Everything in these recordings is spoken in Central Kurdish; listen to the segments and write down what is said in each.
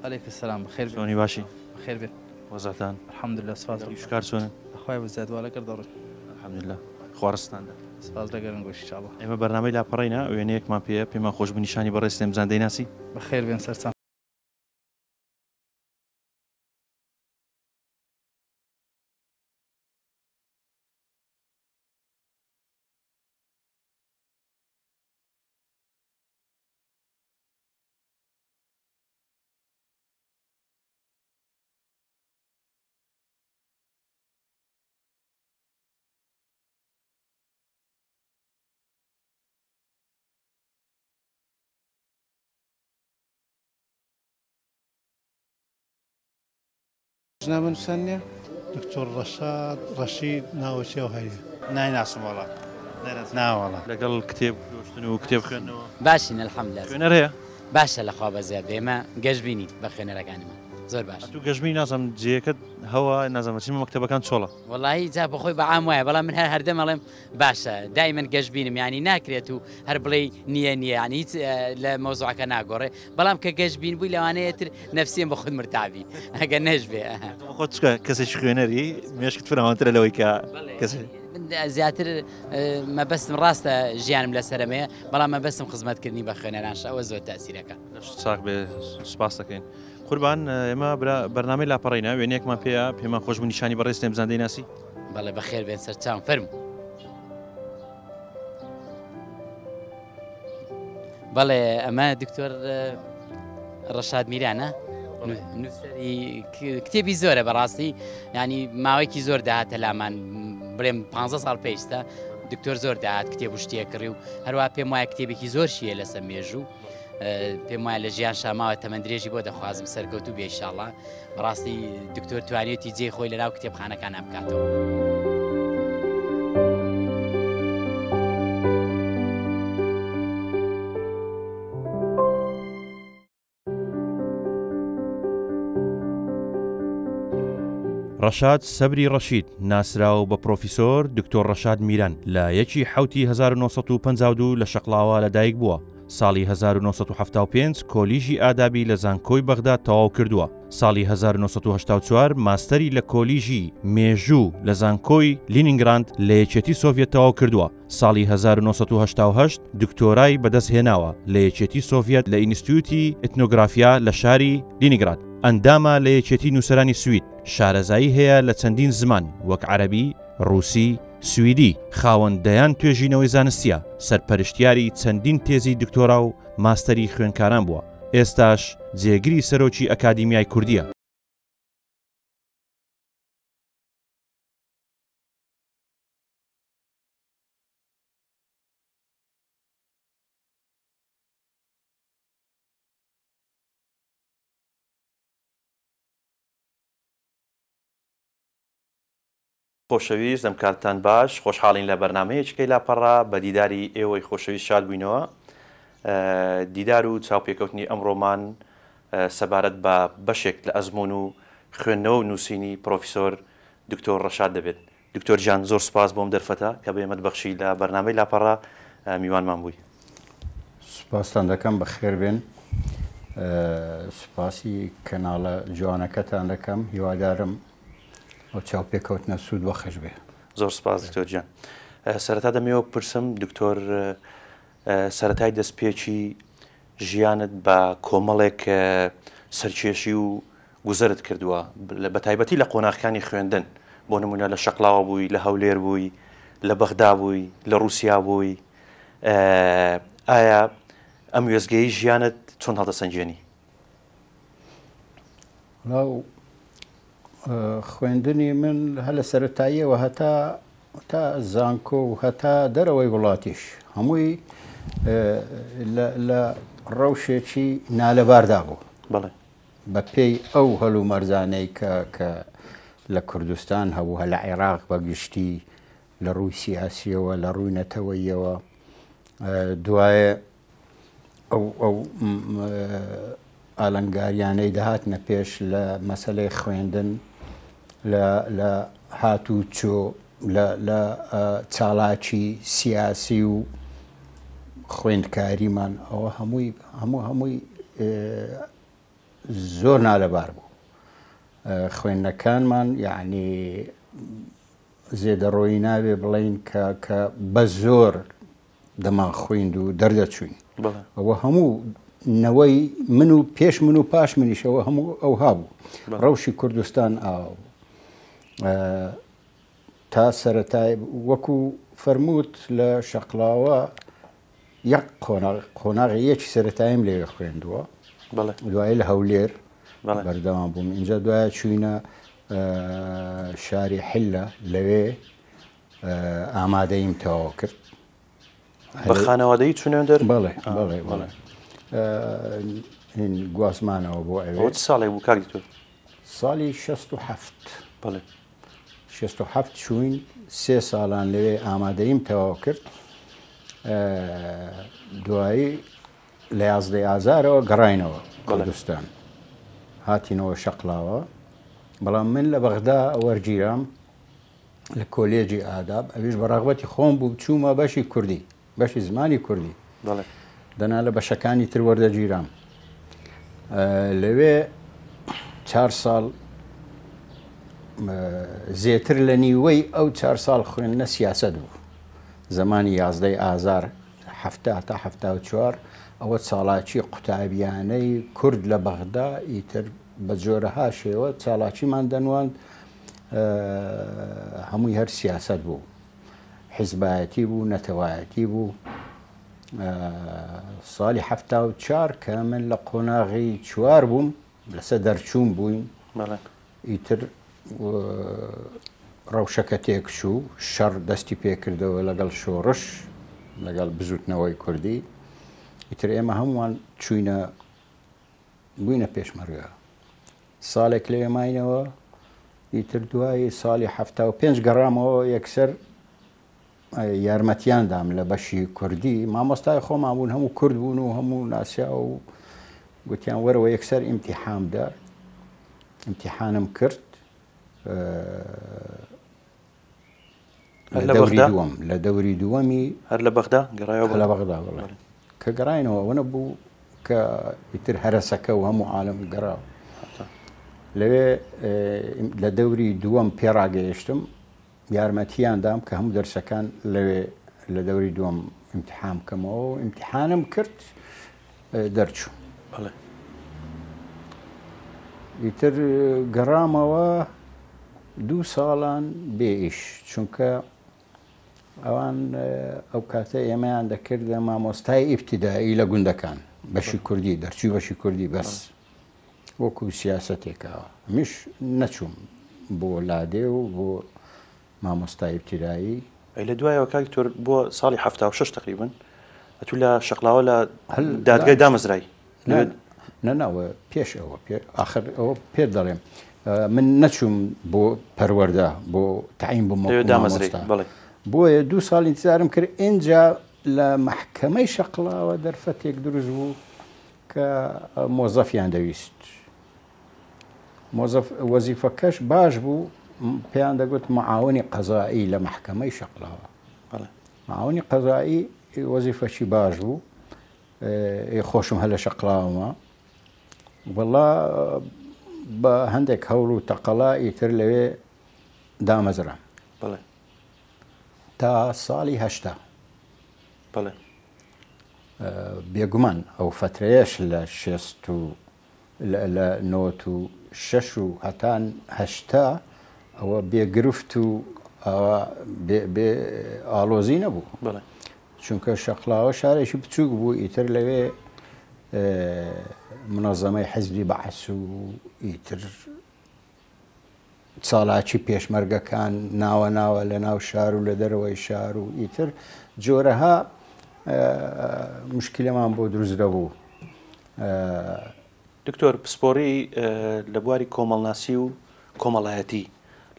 علیک السلام بەخێر بێن. چۆنی باشی؟ بەخێر بێن. وەزعتان؟ الحمدللە سپاس ئیش و کار چۆنن؟ لە خوای بەزیاد وا لەگەر دەڕۆین. الحمدللە خوا ڕزقتان دا. سپاس لەگەرن گۆش ان شاء اللە. ئێمە بەرنامەی لاپەڕەینە وێنەیەکمان پێیە پێمان خۆش بوو نیشانی بەڕێزتێن بزان دەیناسی؟ بەخێر بێن سەرچاو. ڕۆژنامەنووسان نییە؟ دکتۆر ڕەشاد ڕەشید ناوەکی ئەو هەیە. نایناسم وەڵا ناوەڵا. لەگەڵ کتێب فرۆشتن و کتێب خوێندنەوە؟ باشین الحمدللە. خوێنەر هەیە؟ باشە لەخوا بەزیاد بێ ئێمە گەشبینین بە خوێنەرەکانمان زۆر باشە. ئەتوو گەشبینی نازانم جێیەکەت هەوە نازانم چی مەکتەبەکان چۆڵە. وەڵایی جا بەخۆی بە عام وایە بەڵام من هەر هەردەم ئەڵێم باشە دایمەن گەشبینم یانی ناکرێت و هەر بڵێی نییە نییە یانی هیچ لە مەوزوعەکە ناگۆڕێ بەڵام کە گەشبین بووی لەوانەیە تر نەفسیەن بە خود مرتاح بی ئەگەر نەشبێ. تۆ خۆت چونکە کەسێکی خوێنەری مێشکت فراوانترە لەوەی کە کەسێ. من زیاتر مەبەستم ڕاستە ژیانم لەسەرمەیە بەڵام مەبەستم خزمەتکردنی بە خوێنەرانشە ئەوە زۆر تەئسیرەکە. لەشت ساغ بێ سوپاست دەکەین. قوربان ئێمە بەرنامەی لاپەڕینە وێنەیەکمان پێیە پێمان خۆش بوو نیشانی بەڕێزتێن بزان دەیناسی؟ بەڵێ بەخێر بێن سەرچاوم فەرموو. بەڵێ ئەمە دکتۆر ڕەشاد میرانە نووسەری کتێبی زۆرە بەڕاستی ینی ماوەیەکی زۆر داهاتە لامان بڵێم پ ساڵ پێیستا دکتۆر زۆر داهات کتێب و شتێ کڕی و هەروە پێم وایە کتێبێکی زۆر شیە لەسەر مێژوو پێم وایە لە ژیان شاماوە تەمەند درێژی بۆ دەخوازم سەرکەوتوو بێ ئیشاڵا بەڕاستی دکتۆر توانیوتی جێی خۆی لەناو کتێبخانەکانا بکاتەوە. ڕەشاد سەبری ڕەشید، ناسراو بە پڕۆفیسۆر دکتۆر ڕەشاد میران، لە یەکی حەوتی 1952 لە شەقڵاوە لەدایک بووە. ساڵی 1975 کۆلیژی ئادابی لە زانکۆی بەغداد تەواو کردووە. ساڵی 1984 ماستەری لە کۆلیژی مێژوو لە زانکۆی لینینگراند لە یەکێتی سۆڤیەت تەواو کردووە. ساڵی 1988 دکتۆرای بەدەستهێناوە لە یەکێتی سۆڤیەت لە ئینستتیوتی ئیتنۆگرافیا لە شاری لینیگراد. ئەندامە لە یەکێتی نووسەرانی سوید. شارەزایی هەیە لە چەندین زمان وەک عەرەبی، ڕووسی، سویدی، خاوەن دەیان توێژینەوەی زانستییە، سەرپەرشتیاری چەندین تێزی دکتۆرا و ماستەری خوێندکاران بووە، ئێستاش جێگری سەرۆکی ئەکادیمیای کوردییە. خۆشەویست دەم کاتتان باش خۆشحاڵین لە بەرنامەیەکی کەی لاپەڕە بە دیداری ئێوەی خۆشەویست شاد بووینەوە دیدار و چاوپێکەوتنی ئەمڕۆمان سەبارەت بە بەشێک لە ئەزموون و خوێندنەوە و نووسینی پرۆفیسۆر دکتۆر ڕەشاد دەبێت دکتۆر گیان زۆر سوپاس بۆم دەرفەتە کە بە ئێمەت بەخشی لە بەرنامەی لاپەڕە میوانمان بووی. سوپاستان دەکەم بەخێربێن سوپاسی کەناڵە جوانەکەتان دەکەم هیوادارم ئەو چاوپێکەوتنە سوود بەخش بێ. زۆر سپاس دکتۆر گیان. سەرەتا دەمەوێت بپرسم دکتۆر سەرەتای دەستپێکی ژیانت بە کۆمەڵێک سەرکێشی و گوزەرت کردووە بە تایبەتی لە قۆناغەکانی خوێندن بۆ نمونە لە شەقلاوە بووی لە هەولێر بووی لە بەغدا بووی لە ڕووسیا بووی ئایا ئەم وێستگەی ژیانت چۆن هەڵدەسەنگێنی؟ خوێندنی من هەر لە سەرەتاییەوە هەتا تا زانکۆ و هەتا دەرەوەی وڵاتیش هەمووی لە ڕەوشێکی نالەباردا بوو بەڵێ بە پێی ئەو هەلومەرجانەی کە کە لە کوردستان هەبوو هە لە عێراق بە گشتی لە ڕووی سیاسیەوە لە ڕووی نەتەوەیەوە دوایە ئەو ئەو ئالنگاریانەی دەهاتنە پێش لە مەسەلەی خوێندن لە لە هاتوچۆ لە لە چالاکی سیاسی و خوێندکاریمان ئەوە هەمووی هەموو هەمووی. زۆر نالەبار بوو. خوێندنەکانمان یەعنی زێدەڕۆیی نابێ بڵێین کە کە بە زۆر دەمانخویند و دەردەچووین. ئەوە هەموو نەوەی من و پێش من و پاش منیشەوە هەموو ئەوها بوو. ڕەوشی کوردستان ئاوا بوو. تا سەرەتای وەکو فەرمووت لە شەقڵاوە یەک قۆناغ قۆناغی یەکی سەرەتاییم لەوێ خوێندووە. دوایی لە هەولێر بەردەوام بووم. ئینجا دوایە چووینە شاری حلە لەوێ ئامادەییم تەواو کرد. بە خانەوادەیی چوونە دەر؟ بەڵێ بەڵێ بەڵێ گوازمانەوە بۆ ئەوێ. ئەوە چ ساڵێک بوو کاک دکتۆر؟ ساڵی 67. بەڵێ. 67 چووین سێ ساڵان لەوێ ئامادەییم تەواو کرد. دوایی لە یازدەی ئازارەوە گەڕاینەوە کوردستان. هاتینەوە شەقڵاوە. بەڵام من لە بەغدا وەرگیرام لە کۆلێجی ئاداب، ئەویش بە ڕەغبەتی خۆم بوو چوومە بەشی کوردی، بەشی زمانی کوردی. دەنا لە بەشەکانی تر وەردەگیرام. لەوێ چار ساڵ زێتر لە نیوەی ئەو چار ساڵ خوێندنە سیاسەت بوو. زمانی یازدەی ئازار 70 تا 74 ئەوە چاڵاکی قوتابیانەی کورد لە بەغدا ئیتر بە جۆرەها شێوە چاڵاکیمان دەنواند. هەمووی هەر سیاسەت بوو، حیزبایەتی بوو، نەتەوایەتی بوو. ساڵی 74 کە من لە قۆناغی چوار بووم لەسەر دەرچوون بووین، ئیتر ڕەوشەکە تێکچوو، شەڕ دەستی پێکردەوە لەگەڵ شۆڕش، لەگەڵ بزوتنەوەی کوردی. ئیتر ئێمە هەمووان چووینە بووینە پێشمەرگە. ساڵێک لەوێ ماینەوە، ئیتر دوای ساڵی 75 گەڕامەوە یەکسەر یارمەتیان دام لە بەشی کوردی. مامۆستای خۆمان بوون، هەموو کورد بوون و هەموو ناسیا و گوتیان وەرەوە یەکسەر ئیمتیحان بدە. ئیمتیحانم کرد. هەر لە بەغدا؟ لە دەوری دووەمی هەر لە بەغدا گەڕایەوە؟ لە بەغدا بڵێ کە گەڕاینەوە ئەوە نەبوو کە ئیتر هەرەسەکە و هەموو عالم گەڕاو لەوێ لە دەوری دووەم پێڕاگەیشتم، یارمەتیان دام کە هەموو دەرسەکان لەوێ لە دەوری دووەم ئیمتحان بکەمەوە و ئیمتحانم کرد دەرچوو. بەڵێ. ئیتر گەڕامەوە دوو ساڵان بێ ئیش، چونکە ئەوان ئەو کاتە ئێمەیان دەکردە مامۆستای ئیبتیدایی لە گوندەکان، بەشی کوردی دەرچووی بەشی کوردی بەس وەکو سیاسەتێکەوە. منیش نەچووم بۆ لادێ و بۆ مامۆستای ئیبتیدایی. ئەی لە دوایەوە کاک دکتۆر بۆ ساڵی 76 تقریبا ئەتوو لە شەقلاوە لە دادگای دامەزرای؟ نا نا پێش ئەوە، ئاخر ئەوە پێت دەڵێم من نەچووم بۆ پەروەردە بۆ تەعین بووم وەکو مامۆستا، بۆیە دوو ساڵ ئینتیزارم کرد. ئینجا لە مەحکەمەی شەقڵاوە دەرفەتێک دروست بوو کە مۆزەفیان دەویست. مۆزەف وەزیفەکەش باش بوو، پێیان دەگوت معاونی قەزایی لە مەحکەمەی شەقڵاوە. معاونی قەزایی وەزیفەکی باش بوو. خۆشم هەر لە شەقڵاوەمە. وەڵا بە هەندێک هەوڵ و تەقەلا ئیتر لەوێ دامەزرام. تا ساڵی 80. بێگومان ئەو فەترەیەش لە شێست و لە نۆت و شەش و هەتا 80 ئەوە بێ گرفت و ئەوە بێ ئاڵۆزی نەبوو. چونکە شەقڵاوە شارێکی بچووک بوو، ئیتر لەوێ منەزەمەی حزبی بەعس و ئیتر چالاکی پێشمەرگەکان ناوە ناوە لە ناو شار و لە دەرەوەی شار و ئیتر جۆرەها مشکلەمان بۆ دروست دەبوو. دکتۆر پسپۆڕی لە بواری کۆمەڵناسی و کۆمەڵایەتی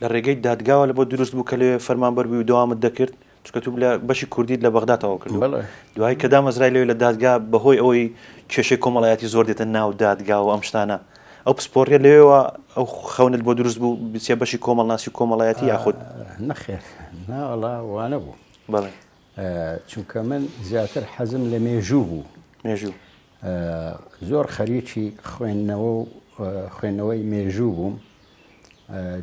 لە ڕێگەی دادگاوە لە بۆ دروست بوو کە لەوێ فەرمانبەر بووی و دەوامت دەکرد، چونکە تو لە بەشی کوردیت لە بەغدا تەواو کردووە. دوای کە دامەزرای لەوێ لە دادگا بەهۆی ئەوەی کێشەی کۆمەڵایەتی زۆر دێتە ناو دادگا و ئەم شتانە، ئەو پسپۆڕیە لەوێوە ئەو خەونت بۆ دروست بوو بچیە بەشی کۆمەڵناسی و کۆمەڵایەتی یاخود؟ نەخێر ناوەڵا وانە بوو. چونکە من زیاتر حەزم لە مێژوو بوو. مێژوو. زۆر خەریکی خوێندنەوە و خوێندنەوەی مێژوو بووم.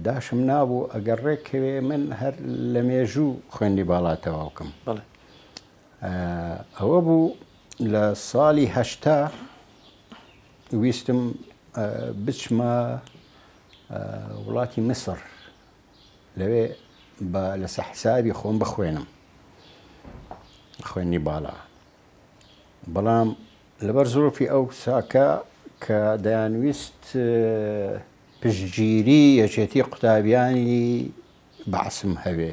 داشم نابوو ئەگەر ڕێککەوێ من هەر لە مێژوو خوێندنی باڵا تەواو کەم. ئەوە بوو لە ساڵی 80 ویستم بچمە وڵاتی میسر لەوێ بە لەسە حسابی خۆم بخوێنم خوێنی باڵا بەڵام لەبەر زروفی ئەو ساکە کە دەیانویست پشتگیری یەکێتی قوتابیانی بەعسم هەبێ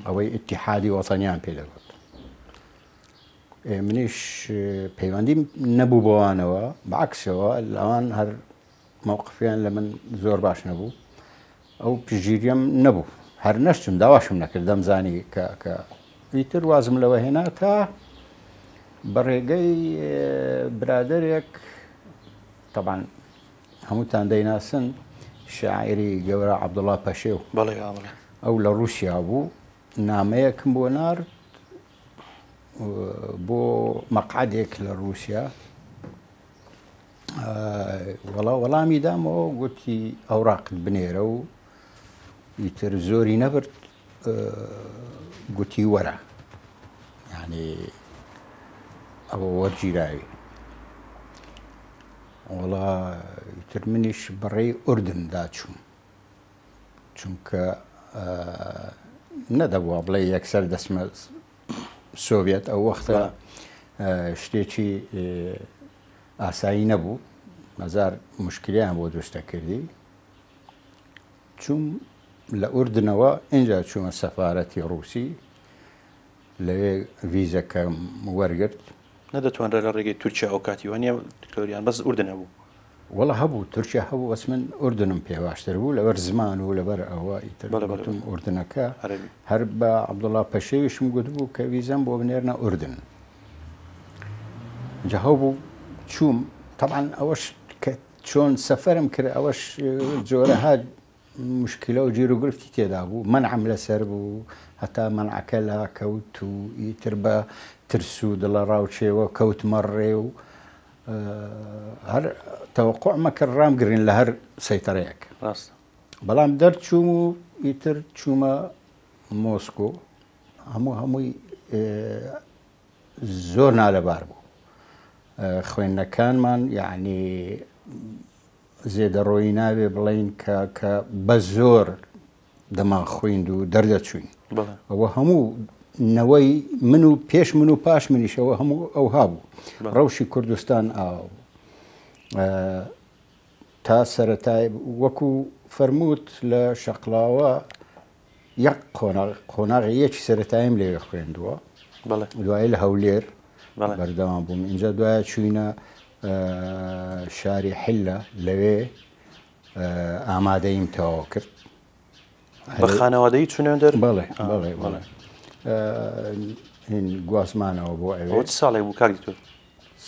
ئەوەی ئیتیحادی وەتەنیان پێ دەگوت منیش پەیوەندیم نەبوو بەوانەوە بەعکسەوە لەوان هەر مەوقفیان لە من زۆر باش نەبوو ئەو پشتگیریەم نەبوو هەر نەشتم داواشم نەکرد دەمزانی کە کە ئیتر وازم لەوە هێنا تا بە ڕێگەی برادێک طبعا هەمووتان دەیناسن شاعری گەورە عەبدوڵا پەشێو بەڵێ بەڵێ ئەو لە ڕووسیا بوو نامەیەکم بۆ نارد بۆ مەقعدێک لە ڕووسیا وەڵا وەڵامی دامەوە گوتی ئەوراقت بنێرە و ئیتر زۆری نەبرد گوتی وەرە یعنی ئەوە وەرگیراوی وەڵا ئیتر منیش بەڕێی ئوردندا چووم چونکە نەدەبووە بڵێ یەکسەر دەچمە سۆڤەت ئەو وەختە شتێکی ئاسایی نەبوو مەزار مشکلیان بۆ دروستە کردی چوم لە ئوردنەوە اینجا چوومە سەفارەتی ڕووسی لەوێ ڤیزەکەم وەرگرت. نەدەتوانرا لە ڕێگەی تورکیا ئەو کاتی وانیە دکتۆر یان بەس ئوردن هەبوو؟ وەڵا هەبوو تورکیا هەبوو بەس من ئوردنم پێ باشتر بوو لەبەر زمان و لەبەر ئەوە ئیتر بەڵێ بەڵێ گوتم ئوردنەکە عەرەبی. هەر بە عەبدوڵا پەشێویشم گوتبوو کە ویزەم بۆ بنێرنە ئوردن جا هەبوو چووم تەبعەن ئەوەش کە چۆن سەفەرم کرد ئەوەش جۆرەها موشکیلە و گیروگرفتی تێدا بوو، مەنعم لەسەر بوو، هەتا مەنعەکە لاکەوت و ئیتر بە ترس و دڵەڕاوکێوە کەوتمە ڕێ و هەر تەوەقوع مەکرد ڕامگرن لە هەر سەیتەرەیەک. ڕاستە. بەڵام دەرچووم و ئیتر چوومە مۆسکۆ، هەموو هەمووی زۆر نالەبار بوو. خوێندنەکانمان یەعنی زێدەڕۆیی نابێ بڵێین کە کە بە زۆر دەمانخویند و دەردەچووین. ئەوە هەموو نەوەی من و پێش من و پاش منیشەوە هەموو ئەوها بوو. ڕەوشی کوردستان ئاوا بوو. تا سەرەتای وەکو فەرمووت لە شەقڵاوە یەک قۆناغ قۆناغی یەکی سەرەتاییم لەوێ خوێندووە. دوایی لە هەولێر بەردەوام بووم. ئینجا دوایە چووینە شاری حلە لەوێ ئامادەیم تەواو کرد. بە خانەوادەیی چوونە دەر؟ بەڵێ بەڵێ بەڵێ گوازمانەوە بۆ ئەوێ. ئەوە چ ساڵێک بوو کاک دکتۆر؟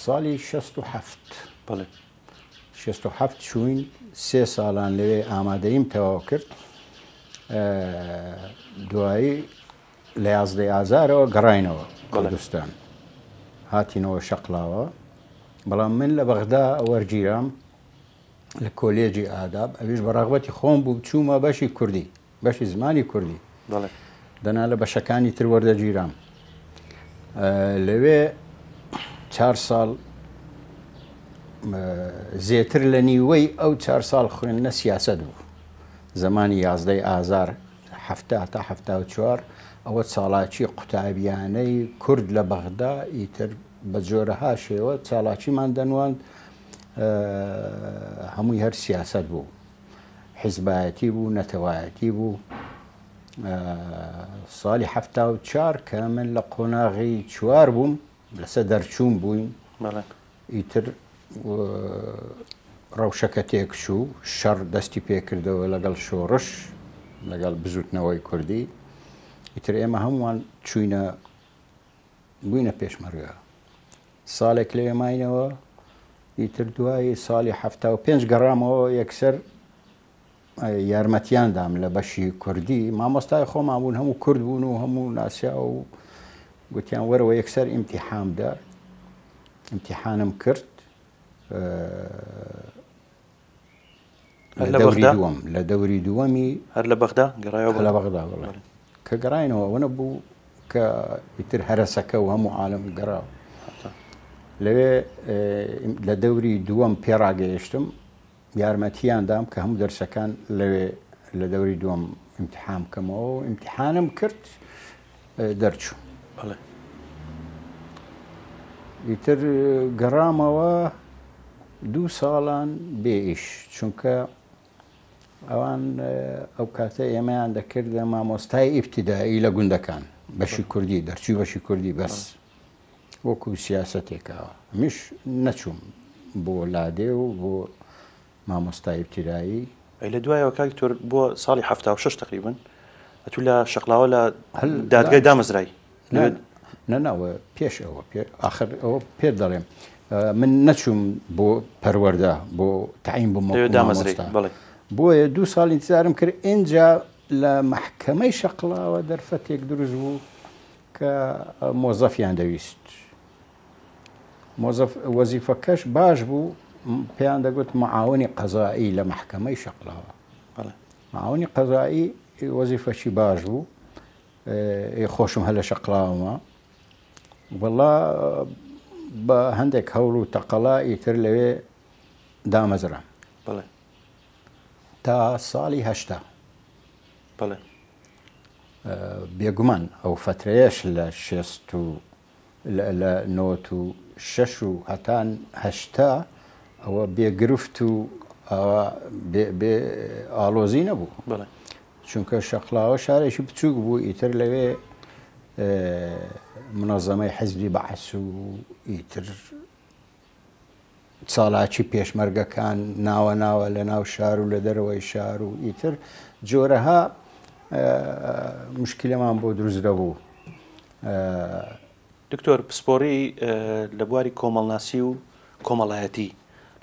ساڵی 67. بەڵێ. 67 چووین سێ ساڵان لەوێ ئامادەیم تەواو کرد. دوایی لە یازدەی ئازارەوە گەڕاینەوە کوردستان هاتینەوە شەقلاوە بەڵام من لە بەغدا وەرگیرام لە کۆلێجی ئاداب ئەویش بە ڕغبەتی خۆم بوو چوومە بەشی کوردی بەشی زمانی کوردی دەنا لە بەشەکانی تر وەردەگیرام لەوێ چار ساڵ زێتر لە نیوەی ئەو چار ساڵ خوێندنە سیاسەت بوو زمانی یازدەی ئازار 70 تا 74 ئەوە چاڵاکی قوتابیانەی کورد لە بەغدا ئیتر بە جۆرەها شێوە چاڵاکیمان دەنواند هەمووی هەر سیاسەت بوو حیزبایەتی بوو نەتەوایەتی بوو ساڵی 74 کە من لە قۆناغی چوار بووم لەسەر دەرچوون بووین ئیتر ڕەوشەکە تێکچوو، شەڕ دەستی پێکردەوە لەگەڵ شۆڕش، لەگەڵ بزوتنەوەی کوردی، ئیتر ئێمە هەمووان چووینە بووینە پێشمەرگە. ساڵێک لەوێ ماینەوە، ئیتر دوای ساڵی 75 گەڕامەوە یەکسەر یارمەتیان دام لە بەشی کوردی، مامۆستای خۆمان بوون هەموو کورد بوون و هەموو ناسیا و گوتیان وەرەوە یەکسەر ئیمتیحام دە. ئیمتیحانم کرد لە دەوری دووەم لە دەوری دووەمی هەر لە بەغدا گەڕایەوە لە بەغدا بڵێ کە گەڕاینەوە ئەوە نەبوو کە ئیتر هەرەسەکە و هەموو عالم گەڕاو لەوێ لە دەوری دووەم پێڕاگەیشتم یارمەتیان دام کە هەموو دەرسەکان لەوێ لە دەوری دووەم ئیمتحان بکەمەوە و ئیمتحانم کرد دەرچوو بەڵێ ئیتر گەڕامەوە دوو ساڵان بێ ئیش چونکە ئەوان ئەو کاتە ئێمەیان دەکردە مامۆستای ئیبتیدایی لە گوندەکان بەشی کوردی دەرچووی بەشی کوردی بەس وەکو سیاسەتێکەوە منیش نەچووم بۆ لادێ و بۆ مامۆستای ئیبتیدایی. ئەی لە دوایەوە کاک دکتۆر بۆ ساڵی 76 تقریبا ئەتوو لە شەقلاوە لە دادگای دامەزرای؟ نا نا پێش ئەوە ئاخر ئەوە پێت دەڵێم من نەچووم بۆ پەروەردە بۆ تەعین بووم وەکو مامۆستا بۆیە دوو ساڵ ئینتیزارم کرد ئینجا لە مەحکەمەی شەقڵاوە دەرفەتێک دروست بوو کە مۆزەفیان دەویست مۆزەف وەزیفەکەش باش بوو پێیان دەگوت معاونی قەزایی لە مەحکەمەی شەقڵاوە معاونی قەزایی وەزیفەکی باش بوو خۆشم هەر لە شەقڵاوەمە وەڵا بە هەندێک هەوڵ و تەقەلا ئیتر لەوێ دامەزرام بەڵێ تا ساڵی 80 بەڵێ بێگومان ئەو فترەیەش لە شێست و لە نۆت و شەش و هەتا 80 ئەوە بێ گرفت و ئەوە بێ ئاڵۆزی نەبوو بەڵێ چونکە شەقڵاوە شارێکی بچووک بوو ئیتر لەوێ منەزەمەی حزبی بەعس و ئیتر چالاکی پێشمەرگەکان ناوە ناوە لە ناو شار و لە دەرەوەی شار و ئیتر جۆرەها مشکلەمان بۆ دروست دەبوو. دکتۆر پسپۆڕی لە بواری کۆمەڵناسی و کۆمەڵایەتی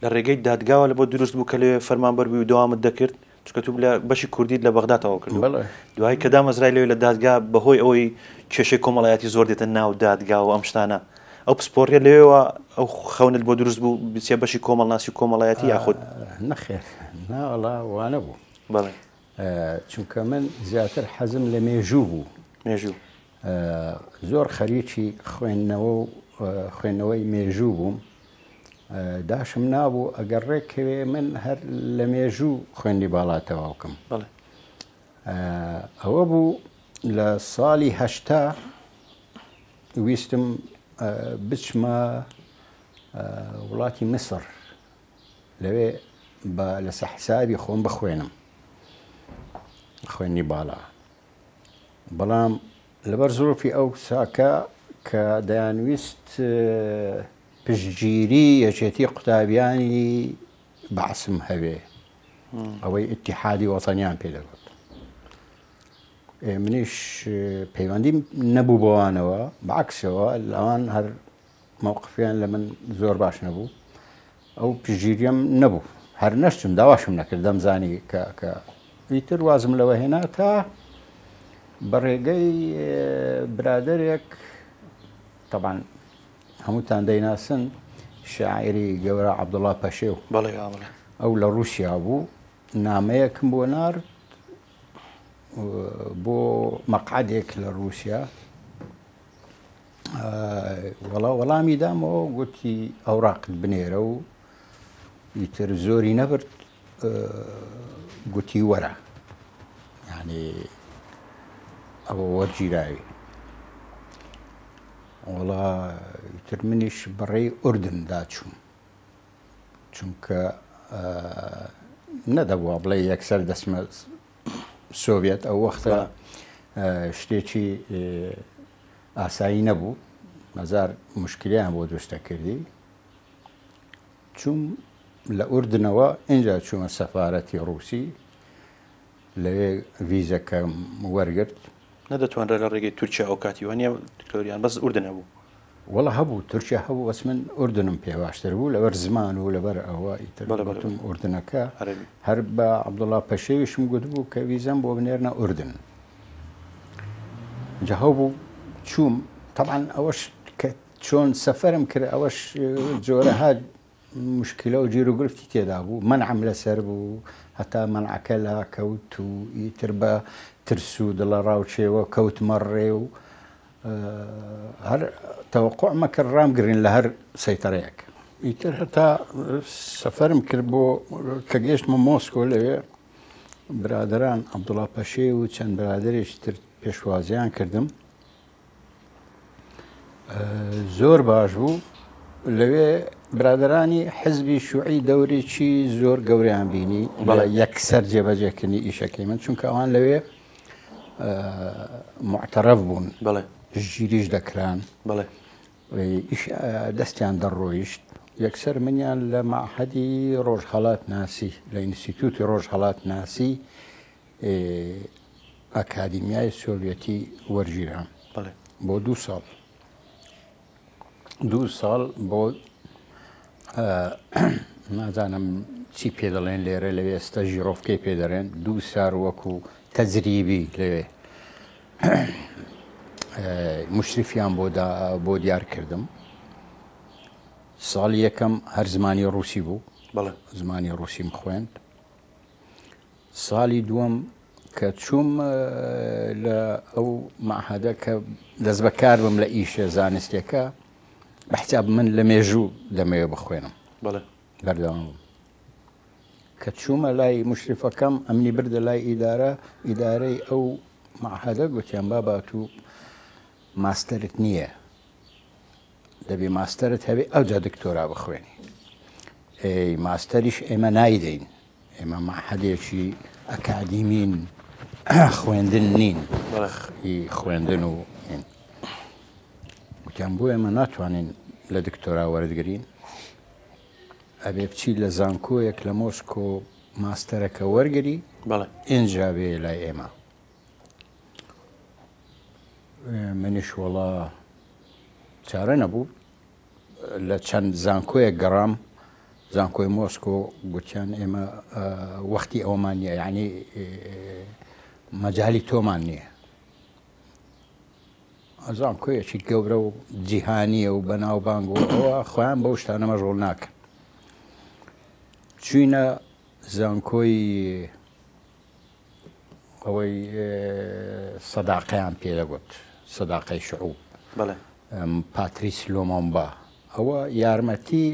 لە ڕێگەی دادگاوە لە بۆ دروست بوو کە لەوێ فەرمانبەر بووی و دەوامت دەکرد چونکە تو لە بەشی کوردیت لە بەغدا تەواو کردووە بەڵێ. دوای کە دامەزرای لەوێ لە دادگا بەهۆی ئەوەی کێشەی کۆمەڵایەتی زۆر دێتە ناو دادگا و ئەم شتانە ئەو پسپۆڕیە لەوێوە ئەو خەونت بۆ دروست بوو بچیە بەشی کۆمەڵناسی و کۆمەڵایەتی یاخود؟ نەخێر ناوەڵا وانەبوو. بەڵێ. چونکە من زیاتر حەزم لە مێژوو بوو. مێژوو. زۆر خەریکی خوێندنەوە و خوێندنەوەی مێژوو بووم داشم نابوو ئەگەر ڕێککەوێ من هەر لە مێژوو خوێندی باڵا تەواو کەم ئەوە بوو لە ساڵی 80 ویستم بچمە وڵاتی میسر لەوێ بە لەسە حسابی خۆم بخوێنم خوێنی باڵا بەڵام لەبەر زروفی ئەو ساکە کە دەیانویست پشتگیری یەکێتی قوتابیانی بەعسم هەبێ ئەوەی ئیتیحادی وەتەنیان پێ دەگوت منیش پەیوەندیم نەبوو بەوانەوە بەعکسەوە لەوان هەر مەوقفیان لە من زۆر باش نەبوو ئەو پشتگیریەم نەبوو هەر نەشتم داواشم نەکرد دەمزانی کە کە ئیتر وازم لەوە هێنا تا بە ڕێگەی برادێک تەبان هەمووتان دەیناسن شاعری گەورە عەبدوڵا پەشێو بەڵێ بەڵێ ئەو لە ڕووسیا بوو نامەیەکم بۆ نارد بۆ مەقعدێک لە ڕووسیا وەڵا وەڵامی دامەوە گوتی ئەوراقت بنێرە و ئیتر زۆری نەبرد گوتی وەرە یعنی ئەوە وەرگیراوی وەڵا ئیتر منیش بەڕێی ئوردندا چووم چونکە نەدەبووە بڵێ یەکسەر دەچمە سۆڤێت ئەو وەختە شتێکی ئاسایی نەبوو مەزار مشکلیان بۆ دروستە کردی چوم لە ئوردنەوە اینجا چوومە سەفارەتی ڕووسی لەوێ ڤیزەکەم وەرگرت. نەدەتوانرا لە ڕێگەی تورکیا ئەو کاتی وانیە دکتۆر یان بەس ئوردن هەبوو؟ وەڵا هەبوو تورکیا هەبوو بەس من ئوردنم پێ باشتر بوو لەبەر زمان و لەبەر ئەوە ئیتر بەڵێ بەڵێ گوتم ئوردنەکە عەرەبی. هەر بە عەبدوڵا پەشێویشم گوتبوو کە ڤیزەم بۆ بنێرنە ئوردن جا هەبوو چووم تەبعەن ئەوەش کە چۆن سەفەرم کرد ئەوەش جۆرەها مشکلە و گیروگرفتی تێدا بوو، مەنعم لەسەر بوو، هەتا مەنعەکە لاکەوت و ئیتر بە ترس و دڵەڕاوکێوە کەوتمە ڕێ و هەر تەوەقوع مەکرد ڕامگرن لە هەر سەیتەرەیەک. ئیتر هەتا سەفەرم کرد بۆ کە گەیشتمە مۆسکۆ لەوێ برادەران عەبدوڵا پەشێو و چەند برادەرێکی تر پێشوازیان کردم. زۆر باش بوو لەوێ برادرانی حزبی شوعی دەورێکی زۆر گەوریان بینی بەڵێ یەکسەر جێبەجێکردنی ئیشەکەی من چونکە ئەوان لەوێ معتەرەف بوون بەڵێ پشتگیریش دەکران بەڵێ ئیش دەستیان دەڕۆیشت یەکسەر منیان لە مەعهەدی ڕۆژهەڵات ناسی لە ئینستیتوتی ڕۆژهەڵات ناسی ئەکادیمیای سۆڤیەتی وەرگیرام بۆ دوو ساڵ دوو ساڵ بۆ نازانم چی پێ دەڵێن لێرە لەوێ ستەژیرۆفکەی پێ دەڵێن دوو سار وەکو تەجریبی لەوێ مشرفیان بۆ بۆ دیار کردم ساڵی یەکەم هەر زمانی ڕوسی بوو زمانی ڕوسیم خوێند ساڵی دووەم کە چووم لە ئەو مەعهەدە کە دەستبەکار بم لە ئیشە زانستیەکە بە حساب من لە مێژوو دەمەوێ بخوێنم بەردەوام بووم کە چوومە لای مشرفەکەم ئەمنی بردە لای ئیدارە ئیدارەی ئەو مەعهەدە گوتیان بابا تو ماستەرت نییە دەبێ ماستەرت هەبێ ئەوجا دکتۆرا بخوێنی ئەی ماستەریش ئێمە نایدەین ئێمە مەعهەدێکی ئەکادیمین خوێندن نین خوێندن و وتیان بۆ ئێمە ناتوانین لە دکتۆرا وەرگین ئەبێ بچی لە زانکۆیەک لە مۆسکۆ ماستەرەکە وەرگری ئینجا بێ لای ئێمە منیش وەڵا چارە نەبوو لە چەند زانکۆیەک گەڕام، زانکۆی مۆسکۆ گوتیان ئێمە وەختی ئەوەمان نییە یعنی مەجالی تۆمان نییە. زانکۆیەکی گەورە و جیهانیە و بەناوبانگ و ئەوە خۆیان بەو شتانە مەشغوڵ ناکەن. چوینە زانکۆی ئەوەی سەداقەیان پێ دەگوت، سەداقەی شعوب، پاتریس لۆمۆمبا، ئەوە یارمەتی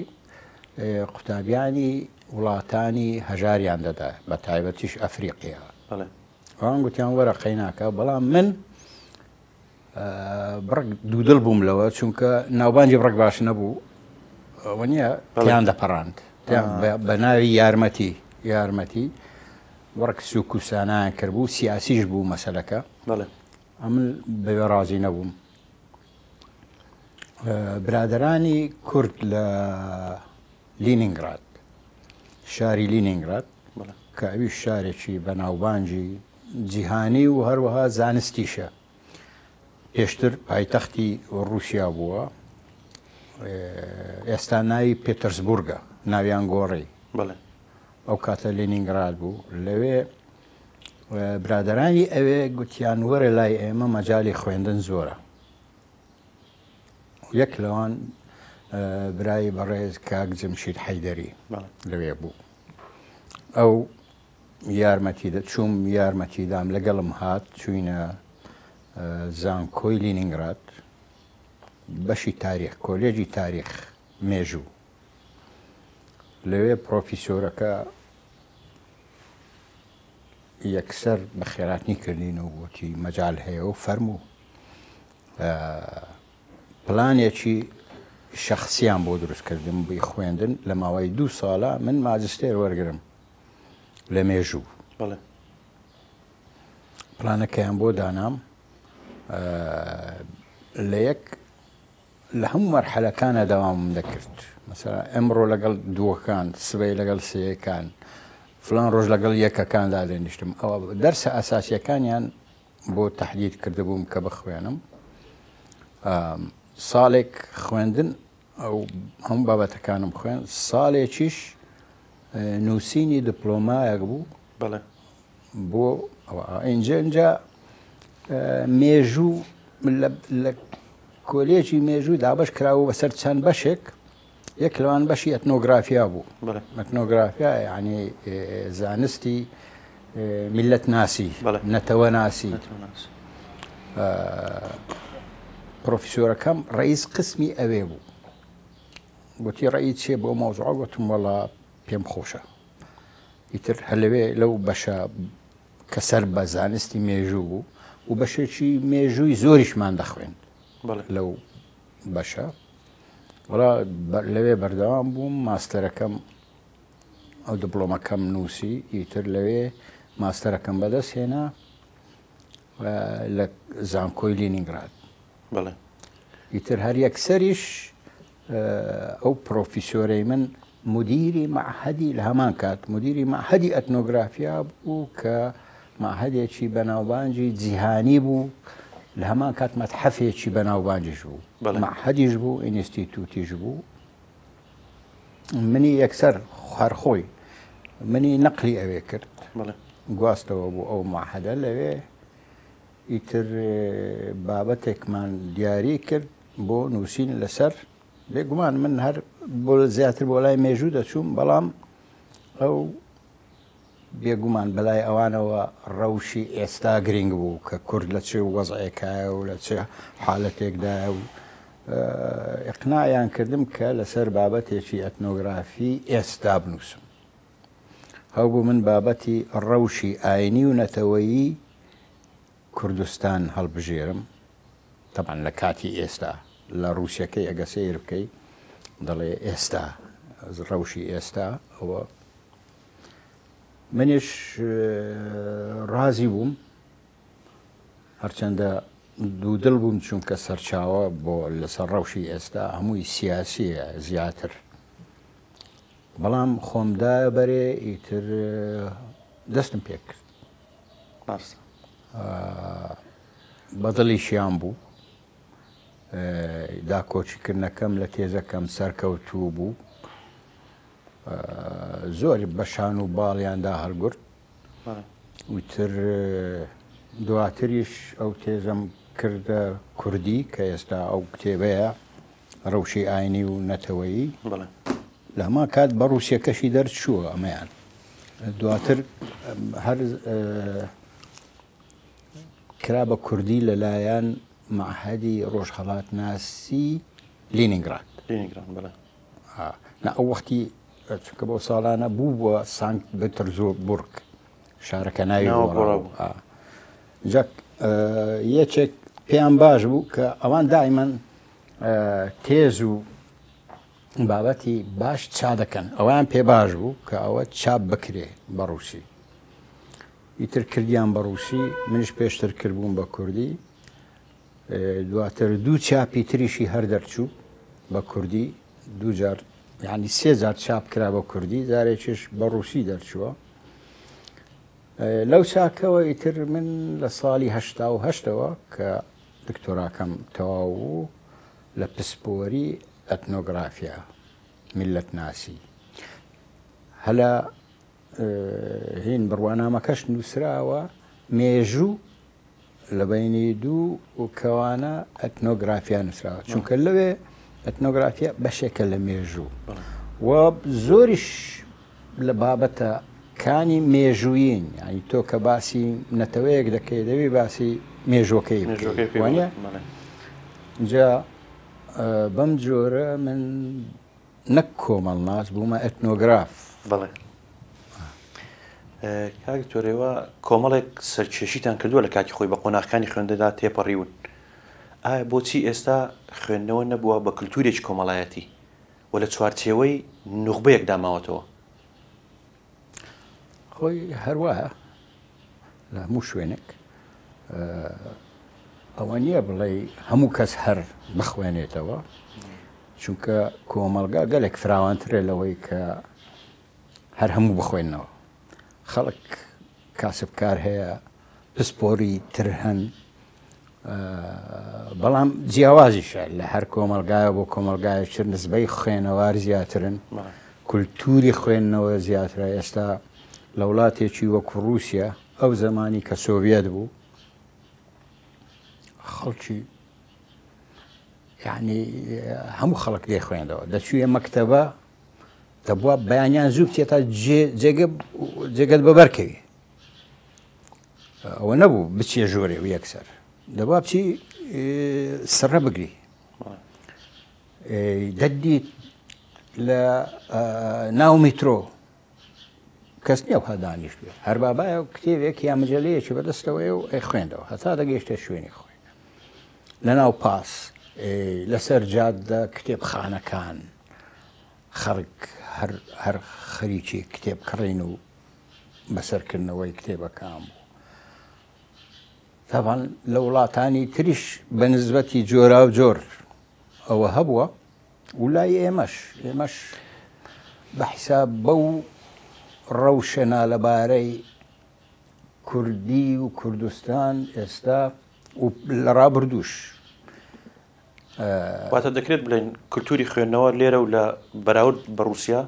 قوتابیانی وڵاتانی هەژاریان دەدا، بە تایبەتیش ئەفریقیا. ئەوان گوتیان وەرە قەیناکە، بەڵام من بڕک دوودڵ بووم لەوە چونکە ناوبانگی بڕک باش نەبوو ئەوە نییە تیان دەپەڕاند بە ناوی یارمەتی یارمەتی بڕک سوک و سانایان کردبوو سیاسیش بوو مەسەلەکە ئەمن بەوێ ڕازی نەبووم برادرانی کورد لە لینینگراد شاری لینینگراد کە ئەویش شارێکی بەناوبانگی جیهانی و هەروەها زانستیشە پێشتر پایتەختی ڕووسیا بووە ئێستا ناوی پێتەرسبورگە ناویان گۆڕی ئەو کاتە لینینگراد بوو لەوێ برادرانی ئەوێ گوتیان وەرە لای ئێمە مەجای خوێندن زۆرە یەک لەوان برای بەڕێز کاک جمشید حەیدەری لەوێ بوو ئەو یارمەتی چووم یارمەتیدام لەگەڵم هات چوینە زانکۆی لینینگراد بەشی تاریخ کۆلێجی تاریخ مێژوو لەوێ پرۆفیسۆرەکە یەکسەر بە خێراتنی کردین و گوتی مەجال هەیە و فەرموو پلانێکی شەخسیان بۆ دروست کردم بی خوێندن لە ماوەی دوو ساڵە من ماجستێر وەرگرم لە مێژوو پلانەکەیان بۆ دانام لە یەک لە هەموو مەرحەلەکانە داوامم دەکرد مەسەلا ئەمڕۆ لەگەڵ دووەکان سبەی لەگەڵ سێیەکان فلان ڕۆژ لەگەڵ یەکەکان دادەنیشتم ئەوە دەرسە ئەساسیەکانیان بۆ تهدید کردبووم کە بخوێنم ساڵێک خوێندن ئەو هەموو بابەتەکانم خوێن ساڵێکیش نووسینی دیپلۆمایەک بوو بەڵێ بۆ ئینجا ئینجا مێژوو لە کۆلێژی مێژوو دابەش کراوە بەسەر چەند بەشێک یەک لەوان بەشی ئەتنۆگرافیا بوو. ئەتنۆگرافیا یعنی زانستی میللەت ناسی، نەتەوە ناسی. پرۆفیسۆرەکەم ڕئیس قسمی ئەوێ بوو. گوتی ڕئی چیە بۆ مەوزوعە؟ گوتم وەڵا پێم خۆشە. ئیتر هەر لەوێ لەو بەشە کە سەر بە زانستی مێژوو بوو و بەشێکی مێژووی زۆریشمان دەخوێند لەو بەشە. وەڵا لەوێ بەردەوام بووم، ماستەرەکەم ئەو دبلۆمەکەم نووسی، ئیتر لەوێ ماستەرەکەم بەدەست هێنا لە زانکۆی لینینگراد. ئیتر هەر یەکسەریش ئەو پرۆفیسۆرەی من مدیری مەعهەدی لە هەمان کات مدیری مەعهەدی ئەتنۆگرافیا بوو کە مەعهەدێکی بەناوبانگی جیهانی بوو، لە هەمان کات مەتحەفێکی بەناوبانگیش بوو، مەعهەدیش بوو، ئینستیتوتیش بوو. منی یەکسەر هەر خۆی منی نەقلی ئەوێ کرد، گواستەوە بۆ ئەو مەعهەدە. لەوێ ئیتر بابەتێکمان دیاری کرد بۆ نووسین لەسەر. بێگومان من هەر بۆ زیاتر بۆ لای مێژوو دەچووم، بەڵام ئەو بێگومان بەلای ئەوانەوە ڕەوشی ئێستا گرنگ بوو کە کورد لە چ وەزعێکایە و لە چ حالەتێکدایە و ئیقناعیان کردم کە لەسەر بابەتێکی ئەتنۆگرافی ئێستا بنووسم. هەبوو من بابەتی ڕەوشی ئاینی و نەتەوەیی کوردستان هەڵبژێرم، تەبعەن لە کاتی ئێستا لە ڕووسیەکەی ئەگە سەیر بکەی دەڵێ ئێستا ڕەوشی ئێستا. ئەوە منیش ڕازی بووم، هەرچەندە دوودڵ بووم چونکە سەرچاوە بۆ لەسەر ڕەوشی ئێستا هەمووی سیاسیە زیاتر، بەڵام خۆمدایە بەرێ ئیتر دەستم پێکرد. ڕاستە. بەدڵیشیان بوو. داکۆکیکردنەکەم لە تێزەکەم سەرکەوتوو بوو. زۆر بە شان و باڵیاندا هەڵگرت. وتر دواتریش ئەو تێزەم کردە کوردی کە ئێستا ئەو کتێبەیە ڕەوشی ئاینی و نەتەوەیی. لە هەمان کات بە ڕووسیەکەشی دەرچووە ئەمەیان. دواتر هەر کرا بە کوردی لەلایەن مەعهەدی ڕۆژهەڵاتناسی لینینگراد. لینینگراد بەڵێ. نا ئەو وەختی چونکە بەو ساڵانە بوو بووە سانکت بترزبورگ، شارەکە ناوی گۆڕا بوو. جا یەکێک پێیان باش بوو کە ئەوان دائیمەن تێز و بابەتی باش چا دەکەن، ئەویان پێ باش بوو کە ئەوە چاپ بکرێ بە ڕووسی. ئیتر کردیان بە ڕووسی، منیش پێشتر کردبووم بە کوردی. دواتر دوو چاپی تریشی هەر دەرچوو بە کوردی، دوو جار یعنی سێ جار چاپ کرا بە کوردی، جارێکیش بە ڕووسی دەرچووە. لەو چاکەوە ئیتر من لە ساڵی 88ەوە کە دکتۆراکەم تەواو بوو لە پسپۆری ئەتنۆگرافیا، میللەتناسی، هەلە هین بڕوانامەکەش نووسراوە مێژوو لە بەینی دوو کەوانە ئەتنۆگرافیا نووسراوە، چونکە لەوێ ئەتنۆگرافیا بەشێکە لە مێژوو و زۆریش لە بابەتە کانی مێژوویین. یعنی تۆ کە باسی نەتەوەیەک دەکەی دەبی باسی مێژوەکەی بکەی، وانە؟ جا بەم جۆرە من نەک کۆمەڵناس بوومە ئەتنۆگراف. بەڵێ کاک دکتۆر، ئێوە کۆمەڵێک سەرکێشیتان کردووە لە کاتی خۆی بە قۆناغەکانی خوێندندا تێپەڕیون، ئایا بۆچی ئێستا خوێندنەوە نەبووە بە کلتورێکی کۆمەڵایەتی و لە چوارچێوەی نوخبەیەکدا ماوەتەوە؟ خۆی هەروایە لە هەموو شوێنێک. ئەوە نییە بڵێ هەموو کەس هەر بخوێنێتەوە، چونکە کۆمەڵگا گەلێک فراوانترە لەوەی کە هەر هەموو بخوێنەوە. خەڵک کاسبکار هەیە، پسپۆری تر هەن، بەڵام جیاوازیشە لە هەر کۆمەلگایە بۆ کۆمەلگایەکتر نسبەی خوێنەوار زیاترن، کولتوری خوێندنەوە زیاترە. ئێستا لە وڵاتێکی وەکو رووسیا ئەو زمانی کە سۆڤیەت بوو خەڵکی یعنی هەموو خەڵک دەی خوێندەوە دەچوویە مەکتەبە دەبووە بەیانیان زوو بچێت تا جێگەت بەبەرکەوی ئەوە نەبوو بچێ ژۆرێ و یەکسەر دەبا بچی سڕە بگری دەدیت لە ناو میترۆ کەس نییە وها دانیشتبێ هەر بابایە و کتێبێک یا مجلەیەکی بەدەستەوەیە و ئەیخوێندەوە هەتا دەگەیشتە شوێنی خۆی لەناو پاس لەسەر جادە کتێبخانەکان خەڵک هەر هەر خەریکی کتێب کڕین و بەسەرکردنەوەی کتێبەکان بوو تاوان لە وڵاتانی تریش بە نسبەتی جۆرا و جۆر ئەوە هەبووە و لای ئێمەش ئێمەش بە حیساب بەو ڕەوشە نالەبارەی کوردی و کوردستان ئێستا و لە ڕابردووش. واتە دەکرێت بڵێن کولتوری خوێندنەوە لێرە و لە بەراورد بە ڕووسیا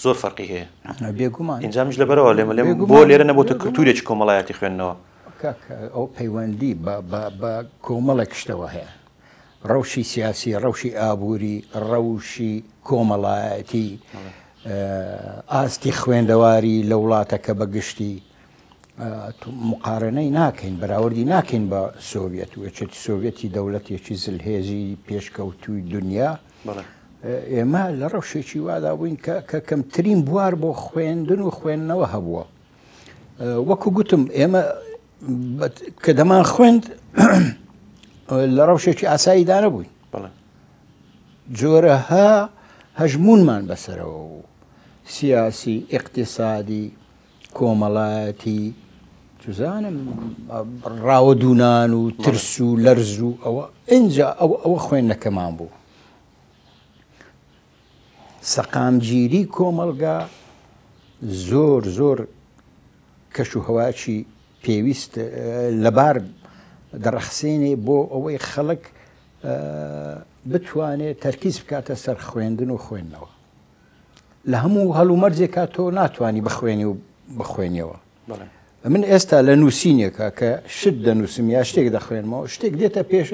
زۆر فەرقی هەیە. بێگومان. ئینجامیش لەبەرەوە لێمە لێم بۆ لێرە نەبۆتە کولتورێکی کۆمەڵایەتی خوێندنەوە. کاکە ئەو پەیوەندی بە کۆمەڵێک شتەوە هەیە. ڕەوشی سیاسی، ڕەوشی ئابووری، ڕەوشی کۆمەڵایەتی، ئاستی خوێندەواری لە وڵاتەکە بە گشتی مقارنەی ناکەین، بەراوردی ناکەین بە سۆڤەت و یەکێتی سۆڤەتی دەوڵەتێکی زلهێزی پێشکەوتووی دنیا. ئێمە لە ڕەوشێکی وادا بووین کە کەمترین بوار بۆ خوێندن و خوێندنەوە هەبووە. وەکو گوتم ئێمە کە دەمان خوێند لە ڕەوشێکی ئاساییدا نەبووین جۆرەها هەژمونمان بەسەرەوە و سیاسی ئیقتیسادی کۆمەڵایەتی چزانم ڕاوەدونان و ترس و لەرز و ئەوە ئینجا ئەو ئەوە خوێندنەکەمان بوو سەقامگیری کۆمەڵگا زۆر زۆر کەش و هەواکی پێویست لەبار دەڕەخسێنێ بۆ ئەوەی خەڵک بتوانێت تەرکیز بکاتە سەر خوێندن و خوێندنەوە لە هەموو هەلومەرجێکا تۆ ناتوانانی بخوێنی و بخوێنیەوە من ئێستا لە نووسینێکە کە شت دەنووسم یا شتێک دەخوێنمەوە شتێک دێتە پێش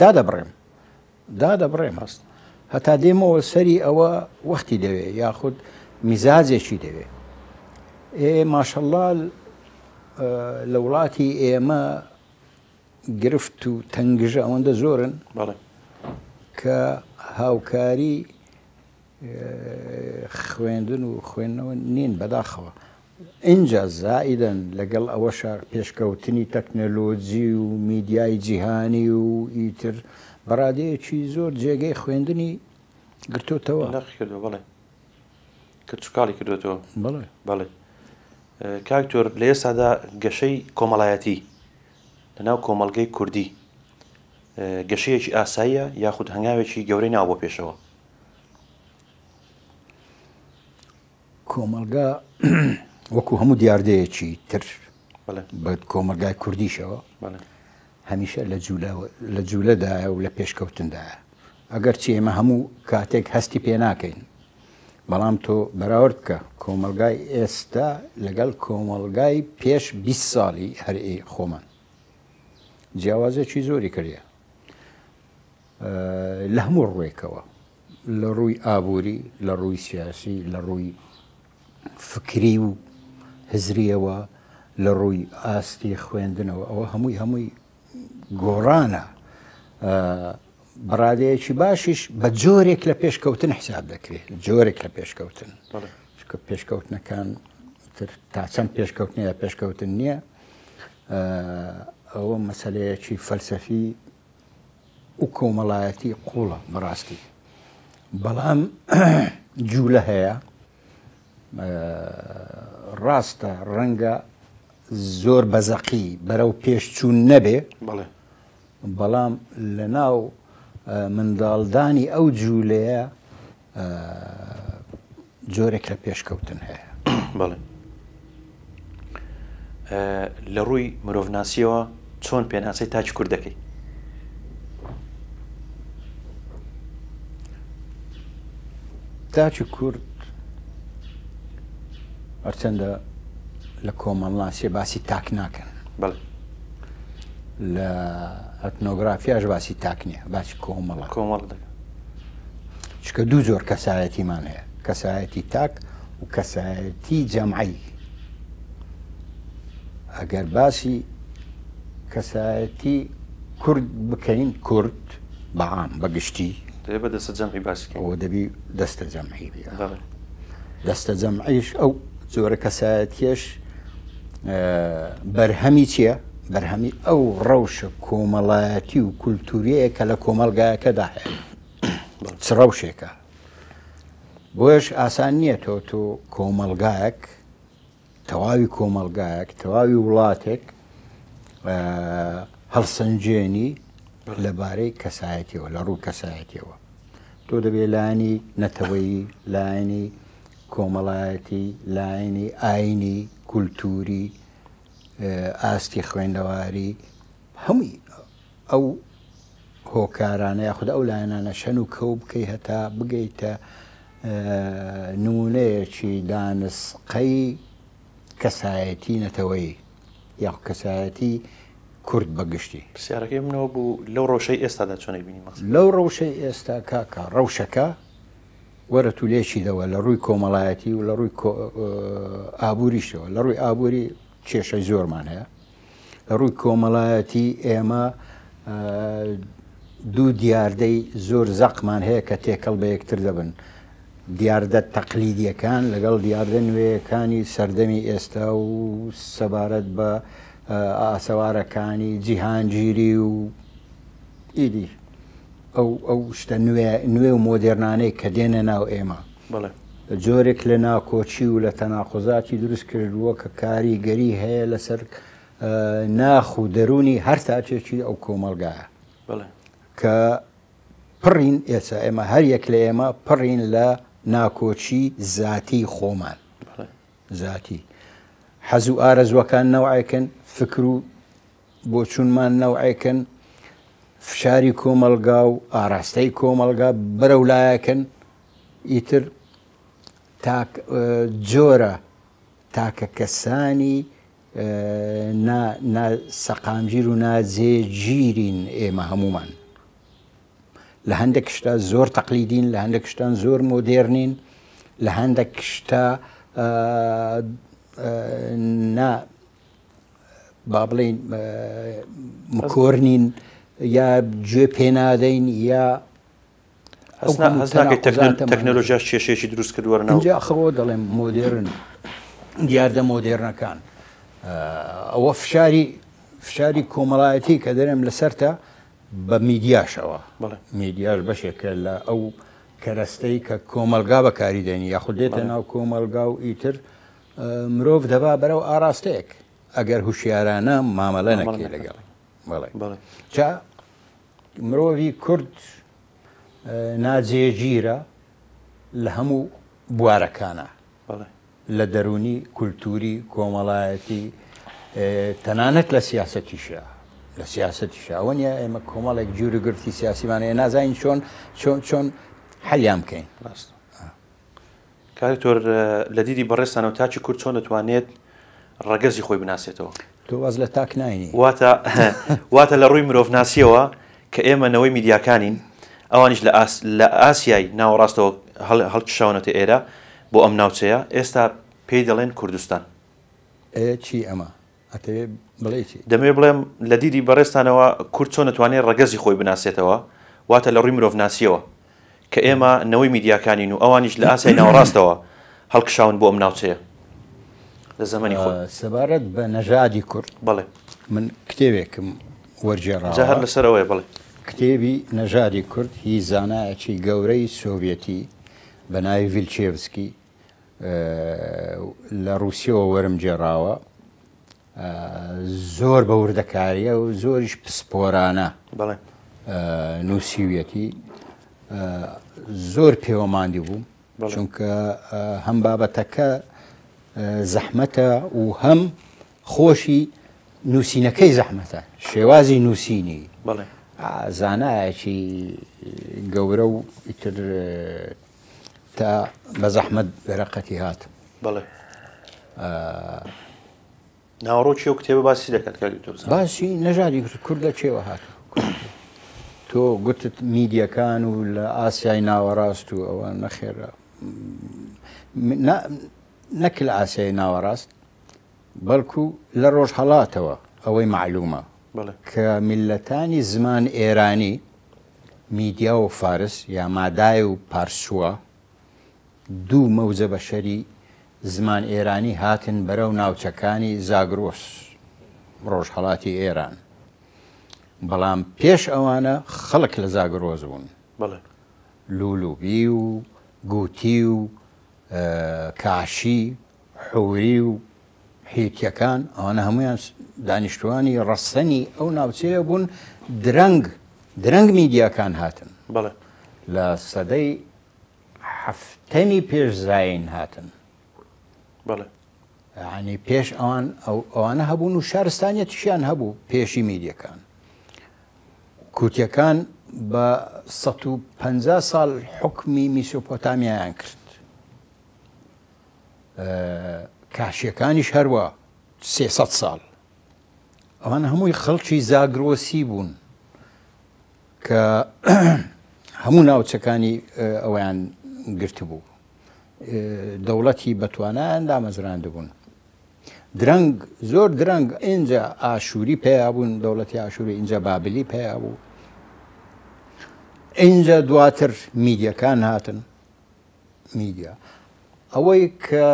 دادەبڕێم دادەبڕێم هەست هەتا دێمەوە سەری ئەوە وەختی دەوێ یاخود میزاجێکی دەوێ ئێ ماشەڵڵا لە وڵاتی ئێمە گرفت و تەنگژە ئەوەندە زۆرن کە هاوکاری خوێندن و خوێندنەوە نین بەداخەوە ئینجا زائیدەن لەگەڵ ئەوەشا پێشکەوتنی تەکنەلۆجی و میدیای جیهانی و ئیتر بەڕادەیەکی زۆر جێگەی خوێندنی گرتۆتەوە. نەقی کردووە بەڵێ کرچوکاڵی کردوێتەوە بەڵێ بەڵێ کاک تۆر لە ئێستادا گەشەی کۆمەڵایەتی لەناو کۆمەڵگەی کوردی گەشەیەکی ئاساییە یاخود هەنگاوێکی گەورەی ناوە بۆ پێشەوە؟ کۆمەڵگا وەکو هەموو دیاردەیەکی تر بە کۆمەلگای کوردیشەوە هەمیشە لە لە جوولەدایە و لە پێشکەوتندایە ئەگەر چی ئێمە هەموو کاتێک هەستی پێ ناکەین بەڵام تۆ بەراورد بکە کۆمەلگای ئێستا لەگەڵ کۆمەلگای پێش 20 ساڵی هەر خۆمان جیاوازێکی زۆری کردە لە هەموو ڕووێکەوە لە ڕووی ئابووری، لە ڕووی سیاسی، لە ڕووی فکری و هزریەوە، لە ڕووی ئاستی خوێندنەوە، ئەوە هەمووی هەمووی گۆڕانە. بەڕادەیەکی باشیش بە جۆرێک لە پێشکەوتن حساب دەکرێت، جۆرێک لە پێشکەوتن. چونکە پێشکەوتنەکان تر تا چەند پێشکەوتنە یا پێشکەوتن نییە، ئەوە مەسەلەیەکی فەلسەفی و کۆمەڵایەتی قوڵە بەڕاستی بەڵام جوولە هەیە ڕاستە ڕەنگە زۆر بەزەقی بەرەو پێشچوون نەبێ بەڵام لە ناو منداڵدانی ئەو جوولەیە جۆرێک لە پێشکەوتن هەیە. بەڵێ. لە ڕووی مرۆڤناسیەوە چۆن پێناسەی تاکی کورد دەکەی؟ تاکی کورد هەرچەندە لە کۆمەڵناسیە باسی تاک ناکەن بەڵێ لە ئەتنۆگرافیاش باسی تاک نییە باسی کۆمەڵە کۆمەڵ دەکەن. چکە دوو جۆر کەسایەتیمان هەیە کەسایەتی تاک و کەسایەتی جەمعی ئەگەر باسی کەسایەتی کورد بکەین کورد بەعام بەگشتی دەبێ بە دەستە جەمعی باسی کەین. ئەوە دەبی دەستە جەمعی بێ. دەستە جەمعیش ئەو جۆرە کەسایەتیەش بەرهەمی چییە؟ بەرهەمی ئەو ڕەوشە کۆمەڵایەتی و کولتوریەیە کە لە کۆمەڵگایەکەدا هەیە. چ ڕەوشێکە؟ بۆیەش ئاسان نییە تۆ تۆ کۆمەڵگایەک تەواوی کۆمەڵگایەک، تەواوی وڵاتێک هەڵسەنگێنی لەبارەی کەسایەتیەوە، لە ڕووی کەسایەتیەوە. تۆ دەبێ لایەنی نەتەوەیی، لایەنی کۆمەڵایەتی، لایەنی ئاینی، کولتووری، ئاستی خوێندەواری، هەمووی ئەو هۆکارانە یاخود ئەو لایەنانە شەن و کەو بکەی هەتا بگەیتە نمونەیەکی دانسقەی کەسایەتی نەتەوەیی یاخود کەسایەتی کورد بە گشتی. پرسیارەکەی منەوە بوو لەو ڕەوشەی ئێستادا چۆن ئەیبینی مەسەلەن؟ لەو ڕەوشەی ئێستا کاکە ڕەوشەکە وەرە تو لێکی دەوە لە ڕووی کۆمەڵایەتی و لە ڕووی ئابووریشەوە لە ڕووی ئابووری کێشەی زۆرمان هەیە لە ڕووی کۆمەڵایەتی ئێمە دوو دیاردەی زۆر زەقمان هەیە کە تێکەڵ بە یەکتر دەبن. دیاردە تەقلیدیەکان لەگەڵ دیاردە نوێیەکانی سەردەمی ئێستا و سەبارەت بە ئاسەوارەکانی جیهانگیری و ئیدی ئەو ئەو شتە نوێ نوێ و مۆدێرنانەی کە دێنە ناو ئێمە جۆرێک لە ناکۆکی و لە تەناقوزاتی دروست کردووە کە کاریگەری هەیە لەسەر ناخ و دەروونی هەر تاکێکی ئەو کۆمەڵگایە کە پڕین ئێستا ئێمە هەر یەک لە ئێمە پڕین لە ناکۆکی زاتی خۆمان زاتی حەز و ئارەزوەکان نەوعێکن فکر و بۆچوونمان نەوعێکن، فشاری کۆمەڵگا و ئاراستەی کۆمەڵگا بەرەو لایەکن، ئیتر تاک جۆرە تاکە کەسانی نا نا سەقامگیر و ناجێگیرین ئێمە هەمومان. لە هەندێک شتا زۆر تەقلیدین، لە هەندێک شتان زۆر مۆدێرنین، لە هەندێک شتا نا با بڵێین مکۆر نین یا گوێ پێنادەین یا تەکنەلۆژیا کێشەیەکی دروست کردووە اینجا خەوە دەڵێم مۆدێرن دیاردە مۆدێرنەکان ئەوە فشاری فشاری کۆمەڵایەتی کە دەرێم لەسەرتە بە میدیاشەوە میدیاش بەشێکە لە ئەو کەرەستەی کە کۆمەلگا بەکاری دێنی یاخود دێتە ناو کۆمەلگا و ئیتر مرۆڤ دەبا بەرەو ئاراستەیەک ئەگەر هوشیارانە مامەلە نەکەی لەگەڵی بەڵێ جا مرۆڤی کورد ناجێگیرە لە هەموو بوارەکانە لە دەرونی کولتوری کۆمەڵایەتی تەنانەت لە سیاسەتیشە لە سیاسەتیشە ئەوە نیە ئێمە کۆمەڵێک جور و گرفتی سیاسیمان هەیە نازانین چۆن چۆن چۆن حەلیان بکەین ڕاست کاک دکتۆر لە دیدی بەڕێزتانەوە تاکی کورد چۆن دەتوانێت ڕەگەزی خۆی بناسێتەوە؟ تۆ واز لە تاک ناینی. واتە واتە لە ڕووی مرۆڤناسیەوە کە ئێمە نەوەی میدیاکانین ئەوانیش لە ئاس لە ئاسیای ناوەڕاستەوە هەڵکشاونەتە ئێرە بۆ ئەم ناوچەیە ئێستا پێی دەڵێن کوردستان. ئێ چی ئەمە؟ ئەتەوێ بڵێی چی؟ دەمەوێ بڵێم لە دیدی بەڕێزتانەوە کورد چۆن دەتوانێ ڕەگەزی خۆی بناسێتەوە؟ واتە لە ڕووی مرۆڤناسییەوە کە ئێمە نەوەی میدیاکانین و ئەوانیش لە ئاسیای ناوەڕاستەوە هەڵکشاون بۆ ئەم ناوچەیە لە زەمەنی خۆی. سەبارەت بە نەژادی کورد بەڵێ. من کتێبێکم وەرگێڕاوە. جا هەر لەسەر ئەوەیە بەڵێ. کتێبی نەژادی کورد هی زانایەکی گەورەی سۆڤیەتی بە ناوی ڤیلچێڤسکی لە ڕووسیەوە وەرم گێڕاوە زۆر بە وردەکاریە و زۆریش پسپۆرانە نووسیویەتی زۆر پێوەماندی بوو چونکە هەم بابەتەکە زەحمەتە و هەم خۆشی نووسینەکەی زەحمەتە شێوازی نووسینی زانایەکی گەورە و ئیتر تا بە زەحمەت دەرەقەتی هاتم. بەڵێ. ناوەڕۆکی ئەو کتێبە باسی دەکات کاک دکتۆر زانا؟ باسی نەژادی کورد لە کێوە هاتوو. تۆ گوتت میدیەکان و لە ئاسیای ناوەڕاست و ئەوە نەخێر نەک لە ئاسیای ناوەڕاست بەڵکو لە ڕۆژهەڵاتەوە ئەوەی مەعلومە کە میللەتانی زمان ئێرانی میدیا و فارس یا مادای و پارسووە دوو مەوجە بەشەری زمان ئێرانی هاتن بەرەو ناوچەکانی زاگرۆس ڕۆژهەڵاتی ئێران بەڵام پێش ئەوانە خەڵک لە زاگرۆس بوون لولوبی و گوتی و کاشی حوری و حیتیەکان ئەوانە هەمویان دانیشتوانی ڕەسەنی ئەو ناوچەیە بوون درەنگ درەنگ میدیاکان هاتن بەڵێ لە سەدەی حەفتەمی پێش زین هاتن بەڵێ ینی پێش ئەوان ئەو ئەوانە هەبوون و شارستانیەتیشیان هەبوو پێشی میدیەکان کوتیەکان بە 150 ساڵ حکمی میسۆپۆتامیایان کرد کاشیەکانیش هەروە 300 ساڵ ئەوان هەمووی خەڵکی زاگرۆسی بوون کە هەموو ناوچەکانی ئەویان گرتبوو دەوڵەتی بەتوانایان دامەزراندبوون درەنگ زۆر درەنگ ئینجا ئاشووری پیا بوون دەوڵەتی ئاشووری ئینجا بابلی پیا بوو ئینجا دواتر میدیەکان هاتن میدیا ئەوەی کە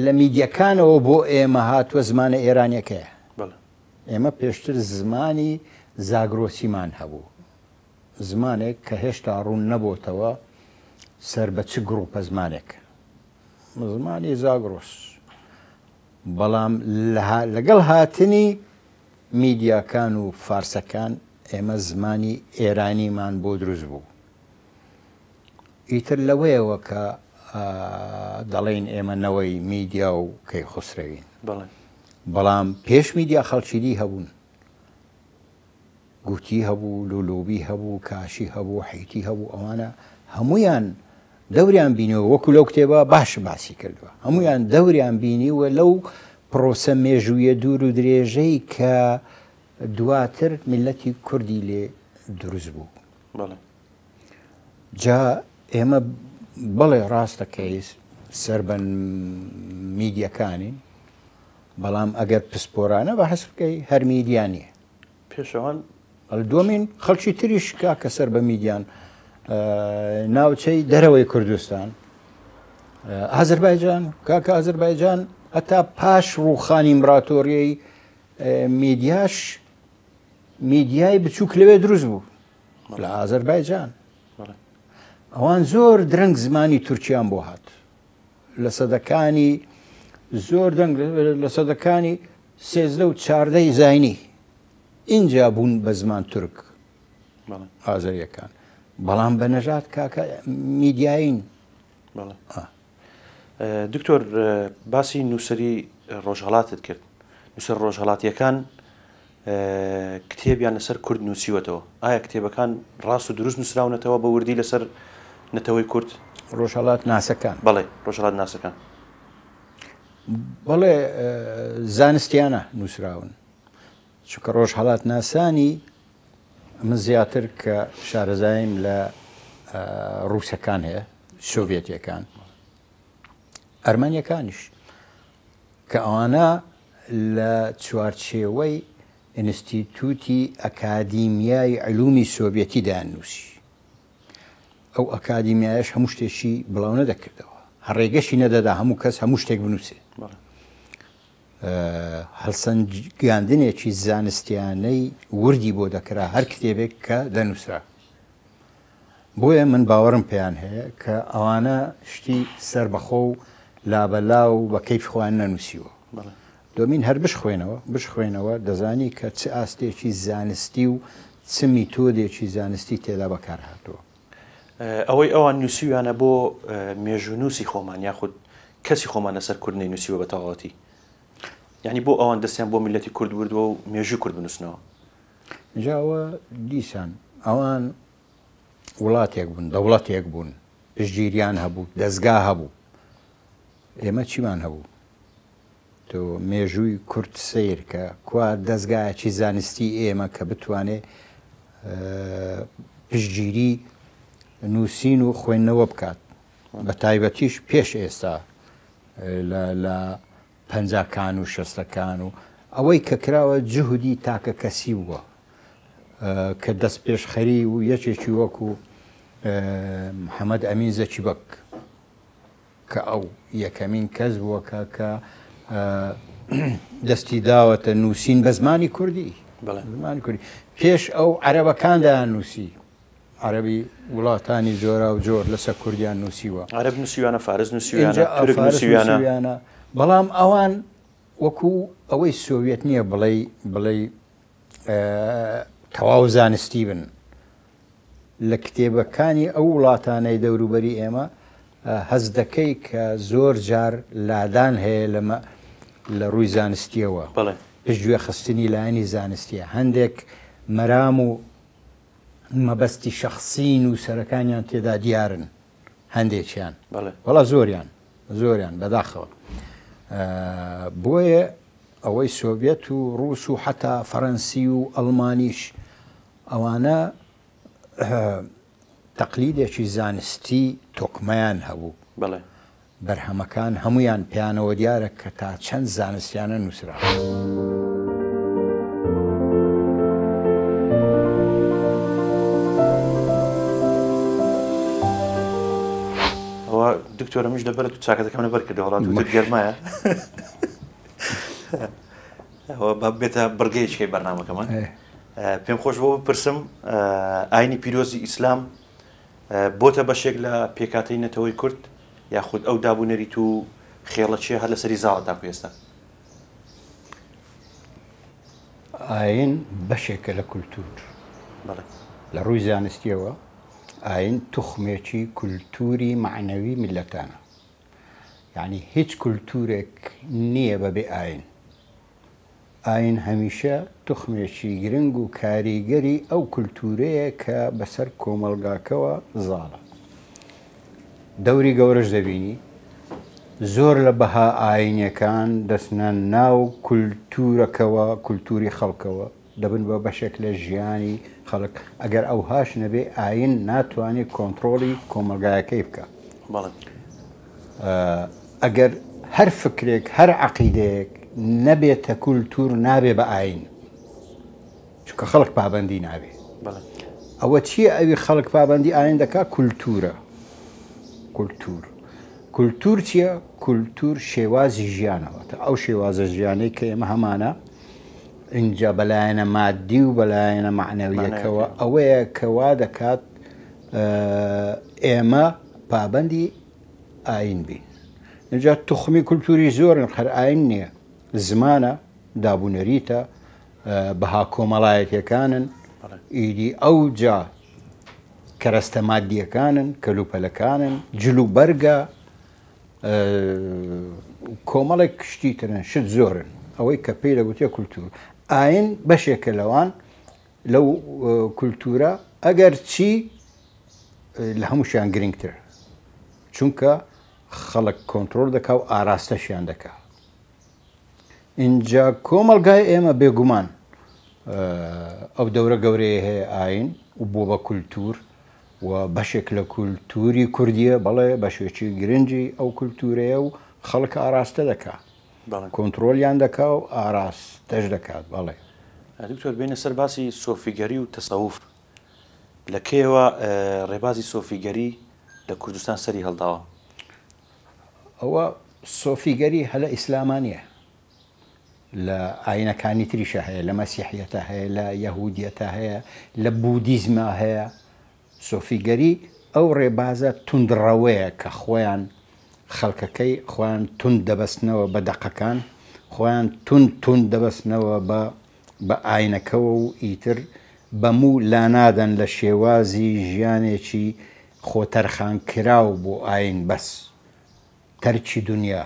لە میدیەکانەوە بۆ ئێمە هاتووە زمانە ئێرانیەکەیە ئێمە پێشتر زمانی زاگرۆسیمان هەبوو زمانێک کە هێشتا ڕوون نەبۆتەوە سەر بە چ گروپە زمانێک زمانی زاگرۆس بەڵام لەگەڵ هاتنی میدیاکان و فارسەکان ئێمە زمانی ئێرانیمان بۆ دروست بوو ئیتر لەوەیەوە کە دەڵێین ئێمە نەوەی میدیا و کەیخوسرەوین. بەڵام پێش میدیا خەڵکی دی هەبوون. گوتی هەبوو، لولوبی هەبوو، کاشی هەبوو، حیتی هەبوو، ئەوانە هەمویان دەوریان بینیوە وەکو لەو کتێبە باش باسی کردووە هەمویان دەوریان بینیوە لەو پرۆسە مێژوویە دوور و درێژەی کە دواتر میلەتی کوردی لێ دروست بوو. جا ئێمە بەڵێ ڕاستە کەیس سەر بە میدیەکانین بەڵام ئەگەر پسپۆرانە بە حەس بکەی هەر میدیا نییە پێشەوان دومین خەڵکی تریش کاکە سەر بە میدیان ناوچەی دەرەوەی کوردستان ئازربایجان کاکە ئازربایجان هەتا پاش ڕووخانی ئیمراتۆریەی میدیاش میدیای بچووک لەوێ دروست بوو لە ئازەربایجان ئەوان زۆر درەنگ زمانی تورکیان بۆ هات لە سەدەکانی زۆر دەنگ لە سەدەکانی سێزدە و چاردەی زینی اینجا بوون بە زمان تورک ئازەریەکان بەڵام بە نەژاد کاکە میدیایین دکتۆر باسی نووسری ڕۆژهڵاتت کرد نووسەر ڕۆژهڵاتیەکان کتێبیان لەسەر کورد نووسیوەتەوە، ئایا کتێبەکان ڕاست و دروست نووسراونەتەوە بە وردی لەسەر نەتەوەی کورد؟ ڕۆژهەڵات ناسەکان. بەڵێ ڕۆژهەڵات ناسەکان. بەڵێ زانستیانە نووسراون، چونکە ڕۆژهەڵات ناسانی من زیاتر کە شارەزایم لە ڕووسەکان هەیە، سۆڤێتیەکان، ئەرمەنیەکانیش کە ئەوانە لە چوارچێوەی ئینستیتوتی ئەکادیمیای علومی سۆڤێتی دەیاننووسی. ئەو ئەکادیمیایەش هەموو شتێکی بڵاو نەدەکردەوە، هەر ڕێگەشی نەدەدا هەموو کەس هەموو شتێک بنووسێ. هەڵسەنگاندنێکی زانستیانەی وردی بۆ دەکرا هەر کتێبێک کە دەنووسرا. بۆیە من باوەڕم پێیان هەیە کە ئەوانە شتی سەربەخۆ و لابەلا و بە کەیفی خۆیان نەنووسیوە. دۆمین هەر بشخوێنەوە، بشخوێنەوە دەزانی کە چ ئاستێکی زانستی و چ میتۆدێکی زانستی تێدا بەکار هاتووە. ئەوەی ئەوان نووسیویانە بۆ مێژوونووسی خۆمان یاخود کەسی خۆمان لەسەر کورد نەینووسیوە بە تەواوەتی؟ یانی بۆ ئەوان دەستیان بۆ میللەتی کورد بردووە و مێژووی کورد بنووسنەوە؟ جا ئەوە دیسان ئەوان وڵاتێک بوون، دەوڵەتێک بوون، پشتگیریان هەبوو، دەزگا هەبوو. ئێمە چیمان هەبوو؟ تۆ مێژووی کورد سەیر کە، کوا دەزگایەکی زانستی ئێمە کە بتوانێ پشتگیری نووسین و خوێندنەوە بکات بە تایبەتیش پێش ئێستا لە پەنجاکان و شەستەکان و ئەوەی کە کراوە جهودی تاکە کەسی بووە کە دەست پێشخەری و یەکێکی وەکو محەممەد ئەمین زەکی بەک کە ئەو یەکەمین کەس بووە کە کە دەستی داوەتە نووسین بە زمانی کوردی زمانی کوردی پێش ئەو عەرەبەکان دایان نووسی عەرەبی وڵاتانی جۆرا و جۆر لەسەر کوردیان نووسیوە عەرەب نووسیویانە فارس نووسیویانە تورک نووسیویانە بەڵام ئەوان وەکو ئەوەی سۆڤێت نییە بڵێ بڵێ تەواو زانستی بن لە کتێبەکانی ئەو وڵاتانەی دەوروبەری ئێمە هەست دەکەی کە زۆر جار لادان هەیە لەمە لە ڕووی زانستیەوە پشتگوێ خستنی لایەنی زانستیە هەندێک مەرام و مەبەستی شەخسی نووسەرەکانیان تێدا دیارن هەندێکیان وەڵا زۆریان زۆریان بەداخەوە بۆیە ئەوەی سۆڤەت و ڕوس و حتا فەرەنسی و ئەڵمانیش ئەوانە تەقلیدێکی زانستی تۆکمەیان هەبوو. بەڵێ. بەرهەمەکان هەموویان پێیانەوە دیارە کە تا چەند زانستیانە نووسراون. ئەوە دکتۆرە منیش لەبەرت و چاکەتەکەم لەبەر کردەوە وەڵا دووتر گەرمایە. ئەوە با ببێتە بڕگەیەکی بەرنامەکەمان. پێم خۆش بۆ بپرسم ئاینی پیرۆزی ئیسلام بۆتە بەشێک لە پێکاتەی نەتەوەی کورد یاخود ئەو داب و نەریت و خێڵەکیە هەر لەسەری زاڵە تاکو ئێستا؟ ئاین بەشێکە لە کولتوور. لە ڕووی زانستیەوە ئاین توخمێکی کولتووری مەعنەوی میللەتانە. یانی هیچ کولتوورێک نییە بەبێ ئاین. ئایین هەمیشە توخمێکی گرنگ و کاریگەری ئەو کولتوورەیە کە بەسەر کۆمەڵگاکەوە زاڵە. دەوری گەورەش دەبینی زۆر لە بەها ئایینیەکان دەچنە ناو کولتوورەکەوە، کولتووری خەڵکەوە، دەبن بە بەشێک لە ژیانی خەڵک، ئەگەر ئەوهاش نەبێ ئایین ناتوانێ کۆنتڕۆڵی کۆمەڵگایەکەی بکا. بەڵێ. ئەگەر هەر فکرێک، هەر عەقیدەیەک نەبێتە کولتوور نابێ بە ئایین، چونکە خەڵک پابەندی نابێ. بەڵێ. ئەوە چییە ئەوی خەڵک پابەندی ئایین دەکا؟ کولتوورە. کولتوور. کولتوور چییە؟ کولتوور شێوازی ژیانە، واتە ئەو شێوازە ژیانەی کە ئێمە هەمانە، ئینجا بە لایەنە مادی و بە لایەنە مەعنەویەکەوە ئەوەیە کە وا دەکات ئێمە پابەندی ئاین بین. ئینجا توخمی کولتوری زۆرن، هەر ئاین نییە، زمانە، دابونەریتە، بەها کۆمەڵایەتیەکانن، ئیدی ئەوجا کەرەستە مادیەکانن، کەلوپەلەکانن، جل و بەرگە، کۆمەڵێک شتی ترن، شت زۆرن. ئەوەی کە پێی دەگوترێ کولتوور. ئاین بەشێکە لەوان، لەو کولتوورە، ئەگەر چی لە هەمووشیان گرنگترە، چونکە خەڵک کۆنترۆڵ دەکا و ئاراستەشیان دەکا. ئینجا کۆمەڵگای ئێمە بێگومان ئەو دەورە گەورەیە هەیە ئاین و بۆ بە کولتوور و بەشێک لە کولتووری کوردیە، بەڵێ بەشێکی گرنگی ئەو کولتوورەیە و خەڵک ئاراستە دەکا، کۆنترۆلیان دەکا و ئاراستەش دەکات، بەڵێ. دکتۆر بێینە سەر باسی سۆفیگەری و تەسەوف، لە کەیەوە ڕێبازی سۆفیگەری لە کوردستان سەری هەڵداوە؟ ئەوە سۆفیگەری هەر لە ئیسلاما نییە، لە ئاینەکانی تریشا هەیە، لە مەسیحیەتا هەیە، لە یەهودیەتا هەیە، لە بودیزما هەیە. سۆفیگەری ئەو ڕێبازە توندڕەوەیە کە خۆیان خەڵکەکەی خۆیان توند دەبەستنەوە بە دەقەکان، خۆیان توند توند دەبەستنەوە بە بە ئاینەکەوە و ئیتر بە موو لانادەن لە شێوازی ژیانێکی خۆتەرخانکراو بۆ ئاین بەس تەرکی دونیا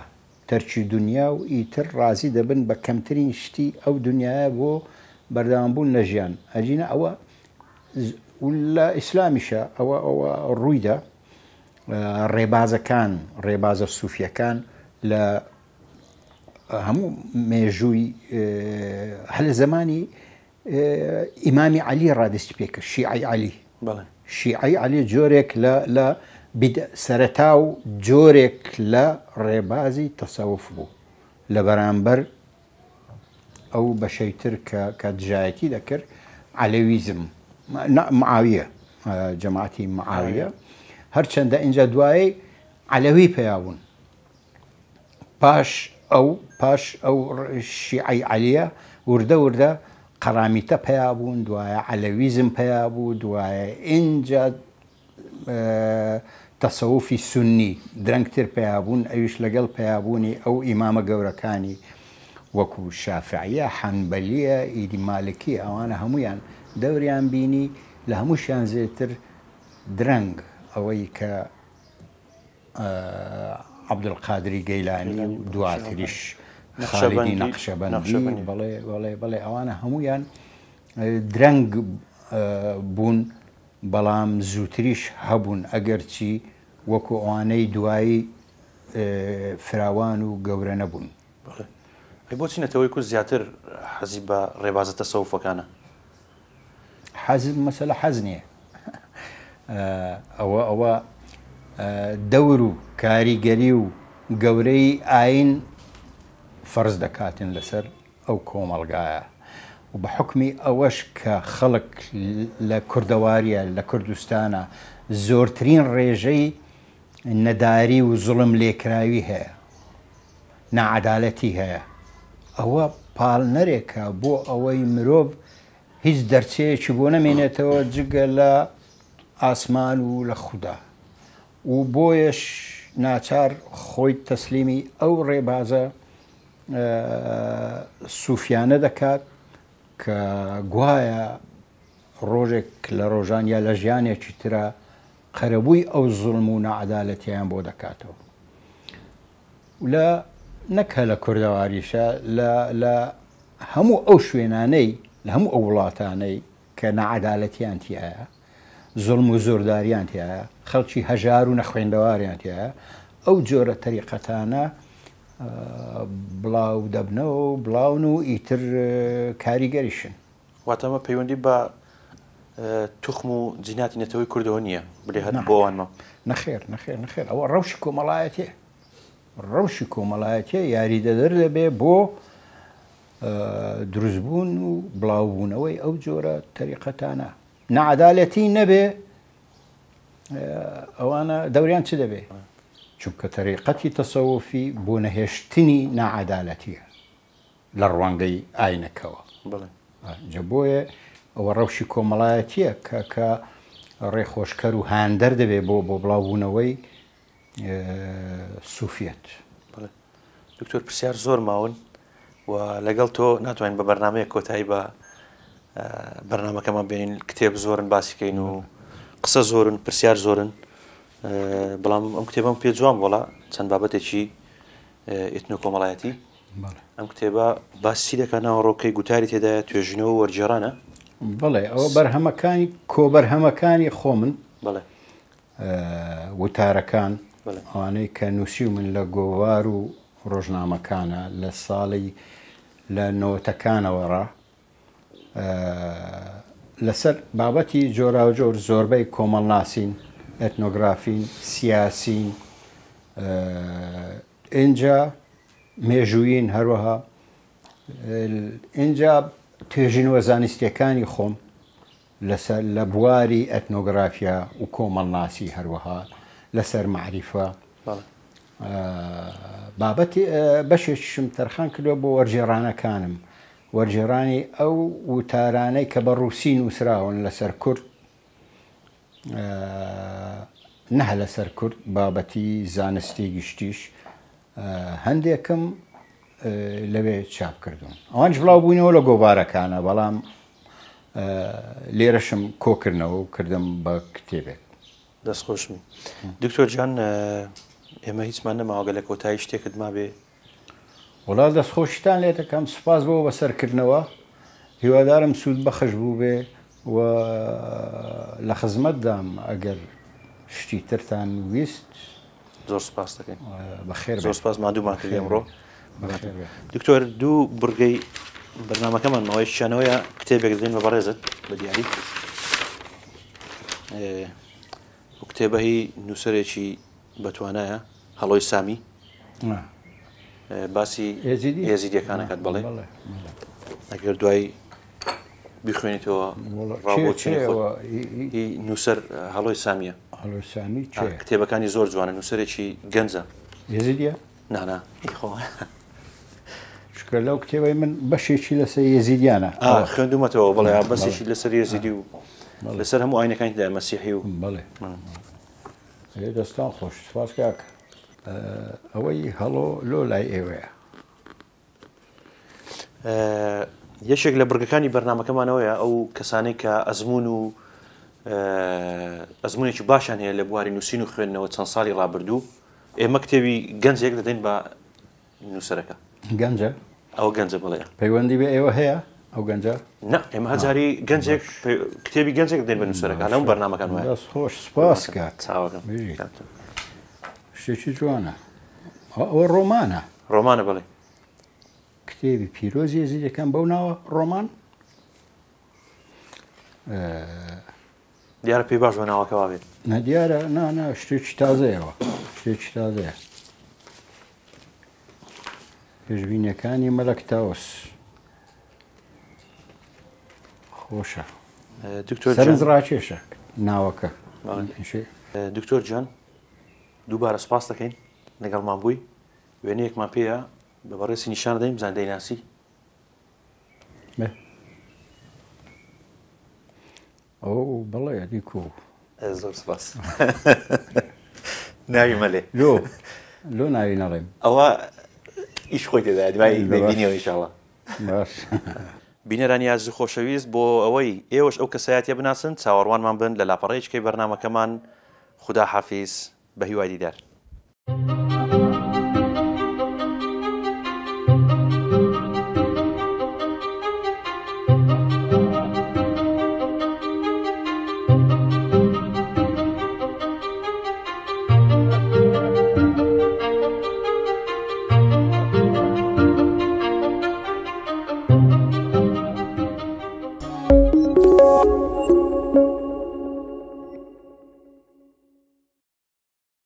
تەرکی دونیا و ئیتر ڕازی دەبن بە کەمترین شتی ئەو دونیایە بۆ بەردەوام بوون لە ژیان ئەگینا ئەوە لە ئیسلامیشە ئەوە ئەوە ڕوویدا ڕێبازەکان ڕێبازە سوفیەکان لە هەموو مێژووی هەر لە زمانی ئیمامی عەلی ڕادستی پێ کرد شیعەی عەلی شیعەی عەلی جۆرێک لە لە سەرەتا و جۆرێک لە ڕێبازی تەسەوف بوو لە بەرامبەر ئەو بەشەی تر کە کە دژایەتی دەکرد عەلەویزم معاویە جەماعەتی معاویە هەرچەندە ئینجا دوایی عەلەوی پیا بوون پاش ئەو پاش ئەو شیعەی عەلیە وردە وردە قەرامیتە پیا بوون دوایە عەلەویزم پیا بوو دوایە ئینجا تەسەوفی سوننی درەنگتر پیا بوون ئەویش لەگەڵ پیابوونی ئەو ئیمامە گەورەکانی وەکو شافعیە حەنبەلیە ئیدی مالکی ئەوانە هەمویان دەوریان بینی لە هەمووشیان زێتر درەنگ ئەوەی کە عەبدولقادری گەیلانی و دواتریش خالیدی نەقشەبەندی بەڵێ بەڵێ بەڵێ ئەوانە هەمویان درەنگ بوون بەڵام زووتریش هەبوون ئەگەرچی وەکو ئەوانەی دوایی فراوان و گەورە نەبوون. بەڵێ. ئەی بۆچی نەتەوەی کورد زیاتر حەزی بە ڕێبازە تەسەوفەکانە؟ حەز مەسەلە حەز نییە ئەوە ئەوە دەور و کاریگەری و گەورەی ئاین فەرز دەکاتن لەسەر ئەو کۆمەڵگایە و بە حکمی ئەوەش کە خەڵک لە کوردەواریە لە کوردستانە زۆرترین ڕێژەی نەداری و زوڵم لێکراوی هەیە ناعەدالەتی هەیە ئەوە پاڵنەرێکە بۆ ئەوەی مرۆڤ هیچ دەرچەیەکی بۆ نەمێنێتەوە جگە لە ئاسمان و لە خودا و بۆیەش ناچار خۆی تەسلیمی ئەو ڕێبازە سوفیانە دەکات کە گوایە ڕۆژێک لە ڕۆژان یا لە ژیانێکی ترە قەرەبووی ئەو زوڵم و ناعەدالەتیان بۆ دەکاتەوە لە نەک هەر لە کوردەواریشە لە لە هەموو ئەو شوێنانەی لە هەموو ئەو وڵاتانەی کە ناعەدالەتیان تیایە زوڵم و زۆرداریان تیایە خەڵکی هەژار و نەخوێندەواریان تیایە ئەو جۆرە تەریقەتانە بڵاو دەبنەوە و بڵاون و ئیتر کاریگەریشن. واتە ئەمە پەیوەندی بە توخم و جیناتی نەتەوەی کوردەوە نییە بلێ هەر بۆ ئەوان ما؟ نەخێر نەخێر نەخێر ئەوە ڕەوشی کۆمەڵایەتیە ڕەوشی کۆمەڵایەتیە یاریدەدەر دەبێ بۆ دروستبوون و بڵاوبوونەوەی ئەو جۆرە تەریقەتانە نەعادالەتی نەبێ ئەوانە دەوریان چ دەبێ چونکە تەریقەتی تەسەوفی بۆ نەهێشتنی ناعادالەتیە لە ڕوانگەی ئاینەکەوە. بەڵێ. جا بۆیە ئەوە ڕەوشی کۆمەڵایەتییە کە کە ڕێخۆشکەر و هاندەر دەبێ بۆ بۆ بڵاوبوونەوەی سوفیەت. بەڵێ دکتۆر پرسیار زۆر ماون و لەگەڵ تۆ ناتوانین بە بەرنمەیەک کۆتایی بە بەرنمەکەمان بێنین کتێب زۆرن باسیکەین و قسە زۆرن پرسیار زۆرن بەڵام ئەم کتێبم پێ جوان بۆڵا چەند بابەتێکی ئیتنۆ کۆمەڵایەتی ئەم کتێبە باسی چی دەکات ناوەڕۆکەی گوتاری تێدایە توێژینەوە و وەرگێڕانە؟ بەڵێ ئەوە بەرهەمەکانی کۆبەرهەمەکانی خۆمن بەڵێ وتارەکان ئەوانەی کە نووسیومن لە گۆوار و ڕۆژنامەکانە لە ساڵی لە نەوەتەکانەوە ڕا لەسەر بابەتی جۆراوجۆر زۆربەی کۆمەڵناسین، ئێتنۆگرافین، سیاسین، ئینجا مێژوویین هەروەها ئینجا توێژینەوە زانستیەکانی خۆم لەسەر لە بواری ئەتنۆگرافیا و کۆمەڵناسی هەروەها لەسەر مەعریفە بابەتی بەشێکیشم تەرخان کردووە بۆ وەرگێڕانەکانم وەرگێڕانی ئەو وتارانەی کە بە ڕووسی نووسراون لەسەر کورد نە لەسەر کورد بابەتی زانستی گشتیش هەندێکم لەوێ چاپ کردوون ئەوانش بڵاو بووینەوە لە گۆڤارەکانە بەڵام لێرەشم کۆکردنەوە و کردم بە کتێبێک. دەست خۆشبی دکتۆر جان ئێمە هیچمان نەماوە گەلە کۆتایی شتێکت مابێ وەڵا دەستخۆشیتان لێ دەکەم سوپاس بۆ بەسەرکردنەوە هیوادارم سوود بەخش بووبێ و لە خزمەتدام ئەگەر شتی ترتان ویست زۆر سپاس دەکەین بەخێر زۆر سپاس مادوومان کردی ئەمڕۆ دکتۆر دوو بڕگەی. بەرنامەکەمان ماوەی شانەوەیە کتێبێک دەدەین بە بەڕێزت بە دیاری و کتێبە هی نووسەرێکی بەتوانایە هەڵۆی سامی باسی ئێزیدیەکانەکات بەڵێ ئەگەر دوای بیخوێنیتەوە ڕاوبۆچینی نووسەر هەڵۆی سامیە کتێبەکانی زۆر جوانە نووسەرێکی گەنجە یزیدیە نانا خۆ چونکە لەو کتێبەی من بەشێکی لەسەر یەزیدیانە خوێندومەتەوە بەڵێ بەسێکی لەسەر یەزیدی و لەسەر هەموو ئاینەکانی دا مەسیحی و بەڵێ دەستان خۆش سپاس کاک ئەوەی هەڵۆ لۆ لای ئێوەیە یەکێک لە بڕگەکانی بەرنمەکەمانەوەیە ئەو کەسانەی کە ئەزمون و ئەزمونێکی باشیان هەیە لە بواری نووسین و خوێندنەوە چەند ساڵی ڕابردوو ئێمە کتێبی گەنجێک دەدەین بە نووسەرەکە. گەنجە؟ ئەوە گەنجە بەڵێ. پەیوەندی بە ئێوە هەیە ئەو گەنجە؟ نا ئێمە هەر جاری گەنجێک کتێبی گەنجێک دەدەین بە نووسەرەکە لەم بەرنامەکان وایە. دەست خۆش سپاس کاک. چاوەکەم. شتێکی جوانە. ئەوە ڕۆمانە. ڕۆمانە بەڵێ. کتێبی پیرۆزی یەزیدەکان بەو ناوە ڕۆمان؟ دیارە پێی باش بە ناوەکە وابێت. نا دیارە نا نا شتێکی تازەیەوە شتێکی تازەیە. پێشبینیەکانی مەلەک تاوس خۆشە دکتۆر سەرنج ڕاکێشە ناوەکە. دکتۆر جان دووبارە سپاس دەکەین لەگەڵمان بووی وێنەیەکمان پێیە بە بەڕێزی نیشان دەین بزان دەیناسی. ئەو بەڵێ ئەدی کو. زۆر سپاس. ناوی مەلێ. لۆ لۆ ناوی نەڵێم. ئەوە ئیش خۆی تێدایە دوای دەیبینیەوە ئینشاڵڵا. باش. بینەرانی ئازیز و خۆشەویست بۆ ئەوەی ئێوەش ئەو کەسایەتیە بناسن چاوەڕوانمان بن لە لاپەڕەیەکی بەرنامەکەمان خودا حافیز بە هیوای دیدار.